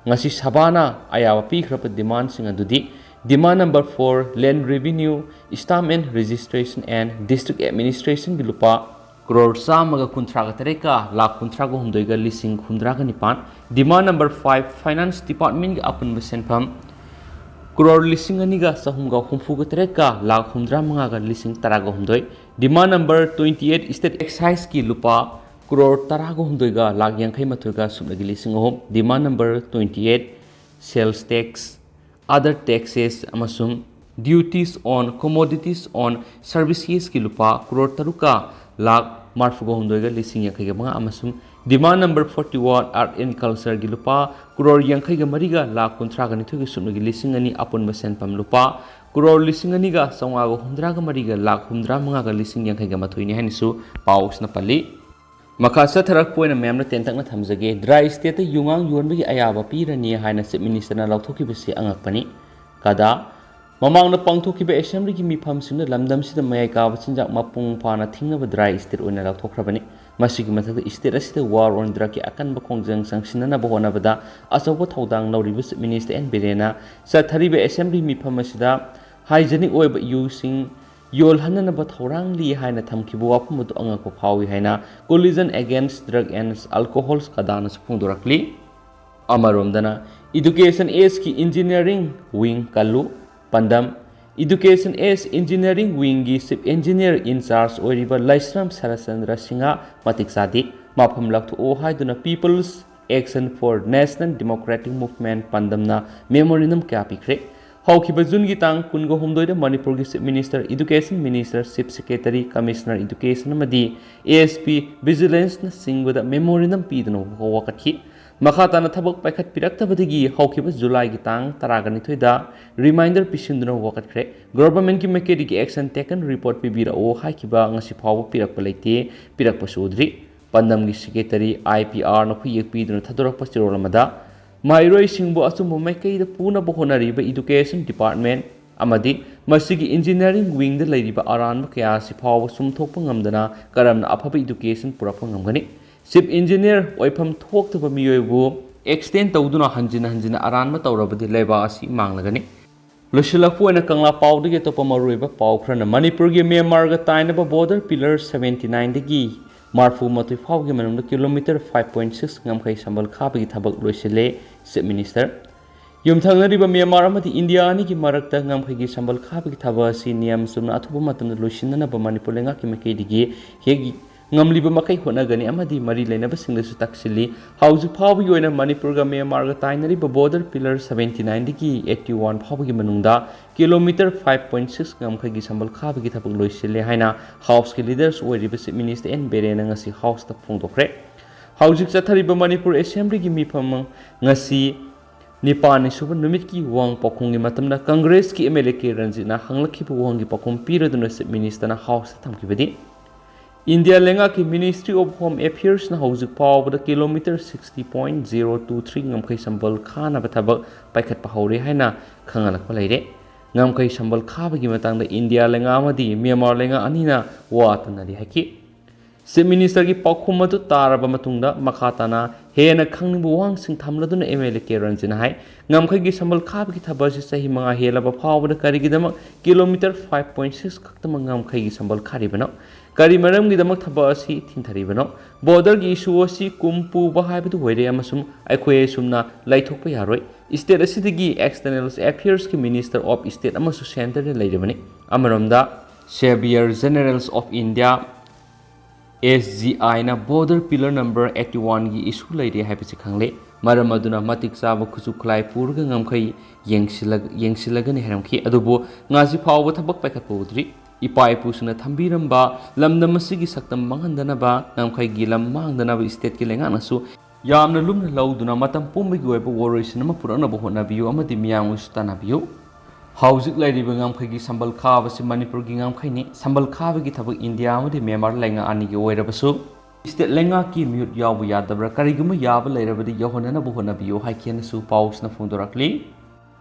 ꯉꯁꯤ ꯁꯚꯥꯅ ꯑꯌꯥꯕ ꯄꯤꯈ꯭ꯔꯕ demandꯁꯤꯡ ꯑꯗꯨꯗꯤ, demand number four, land revenue, stamp and registration and district administrationꯒꯤ ꯂꯨꯄꯥ ꯀ꯭ꯔꯣꯔ ꯆꯥꯝꯃꯒ ꯀꯨꯟꯊ꯭ꯔꯥꯒ ꯇꯔꯦꯠꯀ ꯂꯥꯈ ꯀꯨꯟꯊ꯭ꯔꯥꯒ ꯍꯨꯝꯗꯣꯏꯒ ꯂꯤꯁꯤꯡ ꯍꯨꯝꯗ꯭ꯔꯥꯒ ꯅꯤꯄꯥꯟ, demand number five, finance departmentꯒꯤ ꯑꯄꯨꯟꯕ ꯁꯦꯟꯐꯝ ꯀ꯭ꯔꯣꯔ ꯂꯤꯁꯤꯡ ꯑꯅꯤꯒ ꯆꯍꯨꯝꯒ ꯍꯨꯝꯐꯨꯒ ꯇꯔꯦꯠꯀ ꯂꯥꯈ ꯍꯨꯝꯗ꯭ꯔꯥ ꯃꯉꯥꯒ ꯂꯤꯁꯤꯡ ꯇꯔꯥꯒ ꯍꯨꯝꯗꯣꯏ, demand number twenty eight, state exciseꯀꯤ ꯂꯨꯄꯥ ꯀ꯭ꯔꯣꯔ ꯇꯔꯥꯒ ꯍꯨꯝꯗꯣꯏꯒ ꯂꯥꯈ ꯌꯥꯡꯈꯩ ꯃꯥꯊꯣꯏꯒ ꯁꯨꯞꯅꯒꯤ ꯂꯤꯁꯤꯡ ꯑꯍꯨꯝ, demand number twenty eight, sales tax, other taxes ꯑꯃꯁꯨꯡ Duties on Commodities on Servicesꯀꯤ ꯂꯨꯄꯥ ꯀ꯭ꯔꯣꯔ ꯇꯔꯨꯛꯀ ꯂꯥꯈ ꯃꯔꯤꯐꯨꯒ ꯍꯨꯝꯗꯣꯏꯒ ꯂꯤꯁꯤꯡ ꯌꯥꯡꯈꯩꯒ ꯃꯉꯥ ꯑꯃꯁꯨꯡ Demand number forty one Art and Cultureꯒꯤ ꯂꯨꯄꯥ ꯀ꯭ꯔꯣꯔ ꯌꯥꯡꯈꯩꯒ ꯃꯔꯤꯒ ꯂꯥꯈ ꯀꯨꯟꯊ꯭ꯔꯥꯒ ꯅꯤꯊꯣꯏꯒꯤ ꯁꯨꯞꯅꯒꯤ ꯂꯤꯁꯤꯡ ꯑꯅꯤ, ꯑꯄꯨꯟꯕ ꯁꯦꯟꯐꯝ ꯂꯨꯄꯥ ꯀ꯭ꯔꯣꯔ ꯂꯤꯁꯤꯡ ꯑꯅꯤꯒ ꯆꯥꯝꯃꯉꯥꯒ ꯍꯨꯝꯗ꯭ꯔꯥꯒ ꯃꯔꯤꯒ ꯂꯥꯈ ꯍꯨꯝꯗ꯭ꯔꯥ ꯃꯉꯥꯒ ꯂꯤꯁꯤꯡ ꯌꯥꯡꯈꯩꯒ ꯃꯥꯊꯣꯏꯅꯤ ꯍꯥꯏꯅꯁꯨ ꯄꯥꯎꯁꯤꯅ ꯄꯜꯂꯤ꯫ ꯃꯈꯥ ꯆꯠꯊꯔꯛꯄ ꯑꯣꯏꯅ ꯃꯌꯥꯝꯅ ꯇꯦꯟꯇꯛꯅ ꯊꯝꯖꯒꯦ꯫ Dry stateꯇ ꯌꯨꯉꯥꯡ ꯌꯣꯟꯕꯒꯤ ꯑꯌꯥꯕ ꯄꯤꯔꯅꯤ ꯍꯥꯏꯅ Chief Ministerꯅ ꯂꯧꯊꯣꯛꯈꯤꯕꯁꯤ ꯑꯉꯛꯄꯅꯤ꯫ ꯀꯗꯥ, ꯃꯃꯥꯡꯗ ꯄꯥꯡꯊꯣꯛꯈꯤꯕ Assemblyꯒꯤ ꯃꯤꯐꯝꯁꯤꯡꯅ ꯂꯝꯗꯝꯁꯤꯗ ꯃꯌꯥꯏ ꯀꯥꯕ ꯆꯤꯟꯖꯥꯛ ꯃꯄꯨꯡ ꯐꯥꯅ ꯊꯤꯡꯅꯕ dry state ꯑꯣꯏꯅ ꯂꯧꯊꯣꯛꯈ꯭ꯔꯕꯅꯤ꯫ ꯃꯁꯤꯒꯤ ꯃꯊꯛꯇ state ꯑꯁꯤꯗ war on drugꯀꯤ ꯑꯀꯟꯕ ꯈꯣꯡꯖꯪ ꯆꯪꯁꯤꯟꯅꯅꯕ ꯍꯣꯠꯅꯕꯗ ꯑꯆꯧꯕ ꯊꯧꯗꯥꯡ ꯂꯧꯔꯤꯕ Chief Minister ꯑꯦꯟ ꯕꯤꯔꯦꯟꯅ ꯆꯠꯊꯔꯤꯕ Assembly ꯃꯤꯐꯝ ꯑꯁꯤꯗ hygienic ꯑꯣꯏꯕ ꯌꯨꯁꯤꯡ ꯌꯣꯜꯍꯟꯅꯅꯕ ꯊꯧꯔꯥꯡꯂꯤ ꯍꯥꯏꯅ ꯊꯝꯈꯤꯕ ꯋꯥꯐꯝ ꯑꯗꯨ ꯑꯉꯛꯄ ꯐꯥꯎꯏ ꯍꯥꯏꯅ Coalition Against Drug and Alcohol ꯀꯗꯥꯅꯁꯨ ꯐꯣꯡꯗꯣꯔꯛꯂꯤ꯫ ꯑꯃꯔꯣꯝꯗꯅ Education Sꯀꯤ Engineering Wing ꯀꯜꯂꯨ꯫ ꯄꯥꯟꯗꯝ: Education Engineering Wingꯒꯤ Chief Engineer in Charge ꯑꯣꯏꯔꯤꯕ ꯂꯩꯁ꯭ꯔꯝ ꯁꯔꯠꯆꯟꯗ꯭ꯔ ꯁꯤꯡꯍ ꯃꯇꯤꯛ ꯆꯥꯗꯦ, ꯃꯐꯝ ꯂꯧꯊꯣꯛꯑꯣ ꯍꯥꯏꯗꯨꯅ People's Action for National Democratic Movement ꯄꯥꯟꯗꯝꯅ memorandum ꯀꯌꯥ ꯄꯤꯈ꯭ꯔꯦ꯫ ꯍꯧꯈꯤꯕ ꯖꯨꯟꯒꯤ ꯇꯥꯡ ꯀꯨꯟꯒ ꯍꯨꯝꯗꯣꯏꯗ ꯃꯅꯤꯄꯨꯔꯒꯤ Chief Minister, Education Minister, Chief Secretary, Commissioner Education ꯑꯃꯗꯤ ASP Vigilanceꯅꯆꯤꯡꯕꯗ memorandum ꯄꯤꯗꯨꯅ ꯋꯥꯀꯠꯈꯤ꯫ ꯃꯈꯥ ꯇꯥꯅ ꯊꯕꯛ ꯄꯥꯏꯈꯠꯄꯤꯔꯛꯇꯕꯗꯒꯤ ꯍꯧꯈꯤꯕ ꯖꯨꯂꯥꯏꯒꯤ ꯇꯥꯡ ꯇꯔꯥꯒ ꯅꯤꯊꯣꯏꯗ reminder ꯄꯤꯁꯤꯟꯗꯨꯅ ꯋꯥꯀꯠꯈ꯭ꯔꯦ꯫ Governmentꯀꯤ ꯃꯥꯏꯀꯩꯗꯒꯤ action taken report ꯄꯤꯕꯤꯔꯛꯎ ꯍꯥꯏꯈꯤꯕ ꯉꯁꯤ ꯐꯥꯎꯕ ꯄꯤꯔꯛꯄ ꯂꯩꯇꯦ, ꯄꯤꯔꯛꯄꯁꯨ ꯎꯗ꯭ꯔꯤ꯫ ꯄꯥꯟꯗꯝꯒꯤ Secretary IPRꯅ ꯈꯨꯌꯦꯛ ꯄꯤꯗꯨꯅ ꯊꯥꯗꯣꯔꯛꯄ ꯆꯦꯔꯣꯜ ꯑꯃꯗ ꯃꯍꯩꯔꯣꯏꯁꯤꯡꯕꯨ ꯑꯆꯨꯝꯕ ꯃꯥꯏꯀꯩꯗ ꯄꯨꯅꯕ ꯍꯣꯠꯅꯔꯤꯕ Education Department ꯑꯃꯗꯤ ꯃꯁꯤꯒꯤ Engineering Wingꯗ ꯂꯩꯔꯤꯕ ꯑꯔꯥꯟꯕ ꯀꯌꯥ ꯑꯁꯤ ꯐꯥꯎꯕ ꯆꯨꯝꯊꯣꯛꯄ ꯉꯝꯗꯅ ꯀꯔꯝꯅ ꯑꯐꯕ education ꯄꯨꯔꯛꯄ ꯉꯝꯒꯅꯤ? Chief Engineer ꯑꯣꯏꯐꯝ ꯊꯣꯛꯇꯕ ꯃꯤꯑꯣꯏꯕꯨ extend ꯇꯧꯗꯨꯅ ꯍꯟꯖꯤꯟ ꯍꯟꯖꯤꯟ ꯑꯔꯥꯟꯕ ꯇꯧꯔꯕꯗꯤ ꯂꯩꯕꯥꯛ ꯑꯁꯤ ꯃꯥꯡꯂꯒꯅꯤ꯫ ꯂꯣꯏꯁꯤꯜꯂꯛꯄ ꯑꯣꯏꯅ ꯀꯪꯂꯥ ꯄꯥꯎꯗꯒꯤ ꯑꯇꯣꯞꯄ ꯃꯔꯨꯑꯣꯏꯕ ꯄꯥꯎ ꯈꯔꯅ ꯃꯅꯤꯄꯨꯔꯒꯤ ꯃ꯭ꯌꯥꯟꯃꯥꯔꯒ ꯇꯥꯏꯅꯕ border pillar seventy nineꯗꯒꯤ ꯃꯔꯤꯐꯨ ꯃꯥꯊꯣꯏ ꯐꯥꯎꯒꯤ ꯃꯅꯨꯡꯗ kilometre five point six ꯉꯝꯈꯩ ꯁꯝꯕꯜ ꯈꯥꯕꯒꯤ ꯊꯕꯛ ꯂꯣꯏꯁꯤꯜꯂꯦ, Chief Minister꯫ ꯌꯨꯝꯊꯪꯅꯔꯤꯕ ꯃ꯭ꯌꯥꯟꯃꯥꯔ ꯑꯃꯗꯤ ꯏꯟꯗꯤꯌꯥ ꯑꯅꯤꯒꯤ ꯃꯔꯛꯇ ꯉꯝꯈꯩꯒꯤ ꯁꯝꯕꯜ ꯈꯥꯕꯒꯤ ꯊꯕꯛ ꯑꯁꯤ ꯅꯤꯌꯝ ꯆꯨꯝꯅ ꯑꯊꯨꯕ ꯃꯇꯝꯗ ꯂꯣꯏꯁꯤꯟꯅꯅꯕ ꯃꯅꯤꯄꯨꯔ ꯂꯩꯉꯥꯛꯀꯤ ꯃꯥꯏꯀꯩꯗꯒꯤ ꯍꯦꯛ ꯉꯝꯂꯤꯕ ꯃꯈꯩ ꯍꯣꯠꯅꯒꯅꯤ ꯑꯃꯗꯤ ꯃꯔꯤ ꯂꯩꯅꯕꯁꯤꯡꯗꯁꯨ ꯇꯛꯁꯤꯜꯂꯤ꯫ ꯍꯧꯖꯤꯛ ꯐꯥꯎꯕꯒꯤ ꯑꯣꯏꯅ ꯃꯅꯤꯄꯨꯔꯒ ꯃ꯭ꯌꯥꯟꯃꯥꯔꯒ ꯇꯥꯏꯅꯔꯤꯕ border pillar seventy nineꯗꯒꯤ eighty one ꯐꯥꯎꯕꯒꯤ ꯃꯅꯨꯡꯗ kilometre five point six ꯉꯝꯈꯩꯒꯤ ꯁꯝꯕꯜ ꯈꯥꯕꯒꯤ ꯊꯕꯛ ꯂꯣꯏꯁꯤꯜꯂꯦ ꯍꯥꯏꯅ Houseꯀꯤ leaders ꯑꯣꯏꯔꯤꯕ Chief Minister N ꯕꯤꯔꯦꯟꯅ ꯉꯁꯤ Houseꯇ ꯐꯣꯡꯗꯣꯛꯈ꯭ꯔꯦ꯫ ꯍꯧꯖꯤꯛ ꯆꯠꯊꯔꯤꯕ ꯃꯅꯤꯄꯨꯔ Assemblyꯒꯤ ꯃꯤꯐꯝ ꯉꯁꯤ ꯅꯤꯄꯥꯟꯅꯤ ꯁꯨꯕ ꯅꯨꯃꯤꯠꯀꯤ ꯋꯥꯍꯪ ꯄꯥꯎꯈꯨꯝꯒꯤ ꯃꯇꯝꯗ Congressꯀꯤ MLA ꯀꯦ ꯔꯟꯖꯤꯠꯅ ꯍꯪꯂꯛꯈꯤꯕ ꯋꯥꯍꯪꯒꯤ ꯄꯥꯎꯈꯨꯝ ꯄꯤꯔꯗꯨꯅ Chief Ministerꯅ Houseꯇ ꯊꯝꯈꯤꯕꯗꯤ, ꯏꯟꯗꯤꯌꯥ ꯂꯩꯉꯥꯛꯀꯤ Ministry of Home Affairsꯅ ꯍꯧꯖꯤꯛ ꯐꯥꯎꯕꯗ kilometre sixty point zero two three ꯉꯝꯈꯩ ꯁꯝꯕꯜ ꯈꯥꯅꯕ ꯊꯕꯛ ꯄꯥꯏꯈꯠꯄ ꯍꯧꯔꯦ ꯍꯥꯏꯅ ꯈꯪꯍꯜꯂꯛꯄ ꯂꯩꯔꯦ꯫ ꯉꯝꯈꯩ ꯁꯝꯕꯜ ꯈꯥꯕꯒꯤ ꯃꯇꯥꯡꯗ ꯏꯟꯗꯤꯌꯥ ꯂꯩꯉꯥꯛ ꯑꯃꯗꯤ ꯃ꯭ꯌꯥꯟꯃꯥꯔ ꯂꯩꯉꯥꯛ ꯑꯅꯤꯅ ꯋꯥ ꯇꯥꯅꯔꯤ ꯍꯥꯏꯈꯤ꯫ Chief Ministerꯒꯤ ꯄꯥꯎꯈꯨꯝ ꯑꯗꯨ ꯇꯥꯔꯕ ꯃꯇꯨꯡꯗ ꯃꯈꯥ ꯇꯥꯅ ꯍꯦꯟꯅ ꯈꯪꯅꯤꯡꯕ ꯋꯥꯍꯪꯁꯤꯡ ꯊꯝꯂꯗꯨꯅ MLA ꯀꯦ ꯔꯟꯖꯤꯠꯅ ꯍꯥꯏ, ꯉꯝꯈꯩꯒꯤ ꯁꯝꯕꯜ ꯈꯥꯕꯒꯤ ꯊꯕꯛ ꯑꯁꯤ ꯆꯍꯤ ꯃꯉꯥ ꯍꯦꯜꯂꯕ ꯐꯥꯎꯕꯗ ꯀꯔꯤꯒꯤꯗꯃꯛ kilometre five point six ꯈꯛꯇꯃꯛ ꯉꯝꯈꯩꯒꯤ ꯁꯝꯕꯜ ꯈꯥꯔꯤꯕꯅꯣ? ꯀꯔꯤ ꯃꯔꯝꯒꯤꯗꯃꯛ ꯊꯕꯛ ꯑꯁꯤ ꯊꯤꯟꯊꯔꯤꯕꯅꯣ? Borderꯒꯤ issue ꯑꯁꯤ ꯀꯨꯝ ꯄꯨꯕ ꯍꯥꯏꯕꯗꯨ ꯑꯣꯏꯔꯦ ꯑꯃꯁꯨꯡ ꯑꯩꯈꯣꯏ ꯑꯁꯨꯝꯅ ꯂꯩꯊꯣꯛꯄ ꯌꯥꯔꯣꯏ꯫ State ꯑꯁꯤꯗꯒꯤ External Affairsꯀꯤ Minister of State ꯑꯃꯁꯨ centreꯗ ꯂꯩꯔꯤꯕꯅꯤ꯫ ꯑꯃꯔꯣꯝꯗ, Saviour Generals of India, S G Iꯅ border pillar number eighty oneꯒꯤ issue ꯂꯩꯔꯦ ꯍꯥꯏꯕꯁꯤ ꯈꯪꯂꯦ꯫ ꯃꯔꯝ ꯑꯗꯨꯅ ꯃꯇꯤꯛ ꯆꯥꯕ ꯈꯨꯠꯁꯨ ꯈꯨꯠꯂꯥꯏ ꯄꯨꯔꯒ ꯉꯝꯈꯩ ꯌꯦꯡꯁꯤꯜꯂꯒ-, ꯌꯦꯡꯁꯤꯜꯂꯒꯅꯤ ꯍꯥꯏꯔꯝꯈꯤ꯫ ꯑꯗꯨꯕꯨ ꯉꯁꯤ ꯐꯥꯎꯕ ꯊꯕꯛ ꯄꯥꯏꯈꯠꯄ ꯎꯗ꯭ꯔꯤ꯫ ꯏꯄꯥ ꯏꯄꯨꯁꯤꯡꯅ ꯊꯝꯕꯤꯔꯝꯕ ꯂꯝꯗꯝ ꯑꯁꯤꯒꯤ ꯁꯛꯇꯝ ꯃꯥꯡꯍꯟꯗꯅꯕ, ꯉꯝꯈꯩꯒꯤ ꯂꯝ ꯃꯥꯡꯗꯅꯕ stateꯀꯤ ꯂꯩꯉꯥꯛꯅꯁꯨ ꯌꯥꯝꯅ ꯂꯨꯝꯅ ꯂꯧꯗꯨꯅ ꯃꯇꯝ ꯄꯨꯝꯕꯒꯤ ꯑꯣꯏꯕ ꯋꯥꯔꯣꯏꯁꯤꯟ ꯑꯃ ꯄꯨꯔꯛꯅꯕ ꯍꯣꯠꯅꯕꯤꯌꯨ ꯑꯃꯗꯤ ꯃꯤꯌꯥꯝꯒꯁꯨ ꯇꯥꯟꯅꯕꯤꯌꯨ꯫ ꯍꯧꯖꯤꯛ ꯂꯩꯔꯤꯕ ꯉꯝꯈꯩꯒꯤ ꯁꯝꯕꯜ ꯈꯥꯕꯁꯤ ꯃꯅꯤꯄꯨꯔꯒꯤ ꯉꯝꯈꯩꯅꯤ꯫ ꯁꯝꯕꯜ ꯈꯥꯕꯒꯤ ꯊꯕꯛ ꯏꯟꯗꯤꯌꯥ ꯑꯃꯗꯤ ꯃ꯭ꯌꯥꯟꯃꯥꯔ ꯂꯩꯉꯥꯛ ꯑꯅꯤꯒꯤ ꯑꯣꯏꯔꯕꯁꯨ state ꯂꯩꯉꯥꯛꯀꯤ ꯃꯤꯍꯨꯠ ꯌꯥꯎꯕ ꯌꯥꯗꯕ꯭ꯔꯥ? ꯀꯔꯤꯒꯨꯝꯕ ꯌꯥꯕ ꯂꯩꯔꯕꯗꯤ ꯌꯧꯍꯟꯅꯅꯕ ꯍꯣꯠꯅꯕꯤꯌꯨ ꯍꯥꯏꯈꯤꯅꯁꯨ ꯄꯥꯎꯁꯤꯅ ꯐꯣꯡꯗꯣꯔꯛꯂꯤ꯫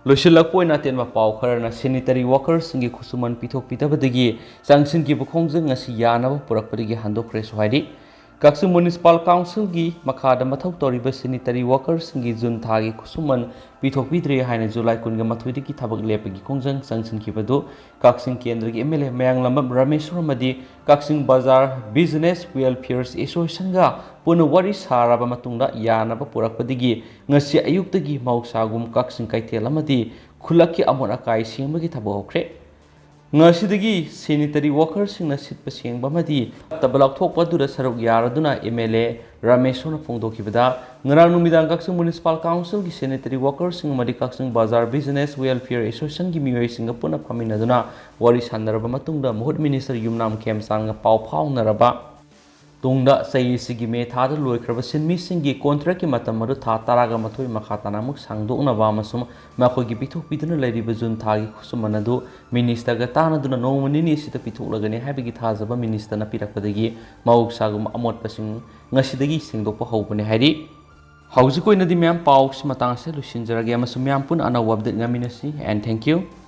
ꯂꯣꯏꯁꯤꯜꯂꯛꯄ ꯑꯣꯏꯅ ꯑꯇꯦꯟꯕ ꯄꯥꯎ ꯈꯔꯅ sanitary workersꯁꯤꯡꯒꯤ ꯈꯨꯠꯁꯨꯃꯟ ꯄꯤꯊꯣꯛꯄꯤꯗꯕꯗꯒꯤ ꯆꯪꯁꯤꯟꯈꯤꯕ ꯈꯣꯡꯖꯪ ꯑꯁꯤ ꯌꯥꯅꯕ ꯄꯨꯔꯛꯄꯗꯒꯤ ꯍꯟꯗꯣꯛꯈ꯭ꯔꯦꯁꯨ ꯍꯥꯏꯔꯤ꯫ ꯀꯛꯆꯤꯡ Municipal Councilꯒꯤ ꯃꯈꯥꯗ ꯃꯊꯧ ꯇꯧꯔꯤꯕ sanitary workersꯁꯤꯡꯒꯤ ꯖꯨꯟ ꯊꯥꯒꯤ ꯈꯨꯠꯁꯨꯃꯟ ꯄꯤꯊꯣꯛꯄꯤꯗ꯭ꯔꯦ ꯍꯥꯏꯅ ꯖꯨꯂꯥꯏ ꯀꯨꯟꯒ ꯃꯥꯊꯣꯏꯗꯒꯤ ꯊꯕꯛ ꯂꯦꯞꯄꯒꯤ ꯈꯣꯡꯖꯪ ꯆꯪꯁꯤꯟꯈꯤꯕꯗꯨ ꯀꯛꯆꯤꯡ ꯀꯦꯟꯗ꯭ꯔꯒꯤ MLA ꯃꯌꯥꯡꯂꯝꯕꯝ ꯔꯥꯃꯦꯁ꯭ꯋꯔ ꯑꯃꯗꯤ ꯀꯛꯆꯤꯡ ꯕꯖꯥꯔ Business Welfare Associationꯒ ꯄꯨꯟꯅ ꯋꯥꯔꯤ ꯁꯥꯔꯕ ꯃꯇꯨꯡꯗ ꯌꯥꯅꯕ ꯄꯨꯔꯛꯄꯗꯒꯤ ꯉꯁꯤ ꯑꯌꯨꯛꯇꯒꯤ ꯃꯍꯧꯁꯥꯒꯨꯝ ꯀꯛꯆꯤꯡ ꯀꯩꯊꯦꯜ ꯑꯃꯗꯤ ꯈꯨꯜꯂꯛꯀꯤ ꯑꯃꯣꯠ ꯑꯀꯥꯏ ꯁꯦꯡꯕꯒꯤ ꯊꯕꯛ ꯍꯧꯈ꯭ꯔꯦ꯫ ꯉꯁꯤꯗꯒꯤ ꯁꯦꯅꯤꯇꯔꯤ ꯋꯥꯀꯔꯁꯤꯡꯅ ꯁꯤꯠꯄ ꯁꯦꯡꯕ ꯑꯃꯗꯤ ꯐꯠꯇꯕ ꯂꯧꯊꯣꯛꯄ ꯑꯗꯨꯗ ꯁꯔꯨꯛ ꯌꯥꯔꯗꯨꯅ ꯑꯦꯝ ꯑꯦꯜ ꯑꯦ ꯔꯥꯃꯦꯁꯣꯔꯅ ꯐꯣꯡꯗꯣꯛꯈꯤꯕꯗ, ꯉꯔꯥꯡ ꯅꯨꯃꯤꯗꯥꯡ ꯀꯛꯆꯤꯡ ꯃ꯭ꯌꯨꯅꯤꯁꯤꯄꯥꯜ ꯀꯥꯎꯟꯁꯤꯜꯒꯤ ꯁꯦꯅꯤꯇꯔꯤ ꯋꯥꯀꯔꯁꯤꯡ ꯑꯃꯗꯤ ꯀꯛꯆꯤꯡ ꯕꯖꯥꯔ ꯕꯤꯖꯤꯅꯦꯁ ꯋꯦꯜꯐꯤꯌꯔ ꯑꯦꯁꯣꯁꯤꯌꯦꯁꯟꯒꯤ ꯃꯤꯑꯣꯏꯁꯤꯡꯒ ꯄꯨꯟꯅ ꯐꯝꯃꯤꯟꯅꯗꯨꯅ ꯋꯥꯔꯤ ꯁꯥꯟꯅꯔꯕ ꯃꯇꯨꯡꯗ ꯃꯍꯨꯠ ꯃꯤꯅꯤꯁꯇꯔ ꯌꯨꯝꯅꯥꯝ ꯈꯦꯝꯆꯥꯟꯒ ꯄꯥꯎ ꯐꯥꯎꯅꯔꯕ ꯇꯨꯡꯗ ꯆꯍꯤ ꯑꯁꯤꯒꯤ ꯃꯦ ꯊꯥꯗ ꯂꯣꯏꯈ꯭ꯔꯕ ꯁꯤꯟꯃꯤꯁꯤꯡꯒꯤ ꯀꯣꯟꯇ꯭ꯔꯦꯛꯀꯤ ꯃꯇꯝ ꯑꯗꯨ ꯊꯥ ꯇꯔꯥꯒ ꯃꯥꯊꯣꯏ ꯃꯈꯥ ꯇꯥꯅ ꯑꯃꯨꯛ ꯁꯥꯡꯗꯣꯛꯅꯕ ꯑꯃꯁꯨꯡ ꯃꯈꯣꯏꯒꯤ ꯄꯤꯊꯣꯛ ꯄꯤꯗꯨꯅ ꯂꯩꯔꯤꯕ ꯖꯨꯟ ꯊꯥꯒꯤ ꯈꯨꯠꯁꯨꯃꯟ ꯑꯗꯨ ꯃꯤꯅꯤꯁꯇꯔꯒ ꯇꯥꯟꯅꯗꯨꯅ ꯅꯣꯡꯃ ꯅꯤꯅꯤ ꯑꯁꯤꯗ ꯄꯤꯊꯣꯛꯂꯒꯅꯤ ꯍꯥꯏꯕꯒꯤ ꯊꯥꯖꯕ ꯃꯤꯅꯤꯁꯇꯔꯅ ꯄꯤꯔꯛꯄꯗꯒꯤ ꯃꯍꯧꯁꯥꯒꯨꯝꯕ ꯑꯃꯣꯠꯄꯁꯤꯡ ꯉꯁꯤꯗꯒꯤ ꯁꯦꯡꯗꯣꯛꯄ ꯍꯧꯕꯅꯤ ꯍꯥꯏꯔꯤ꯫ ꯍꯧꯖꯤꯛ ꯑꯣꯏꯅꯗꯤ ꯃꯌꯥꯝ ꯄꯥꯎꯁꯤ ꯃꯇꯥꯡ ꯑꯁꯤꯗ ꯂꯣꯏꯁꯤꯟꯖꯔꯒꯦ ꯑꯃꯁꯨꯡ ꯃꯌꯥꯝ ꯄꯨꯟꯅ ꯑꯅꯧꯕ ꯑꯞꯗꯦꯠ ꯉꯥꯏꯃꯤꯟꯅꯁꯤ꯫ And thank you.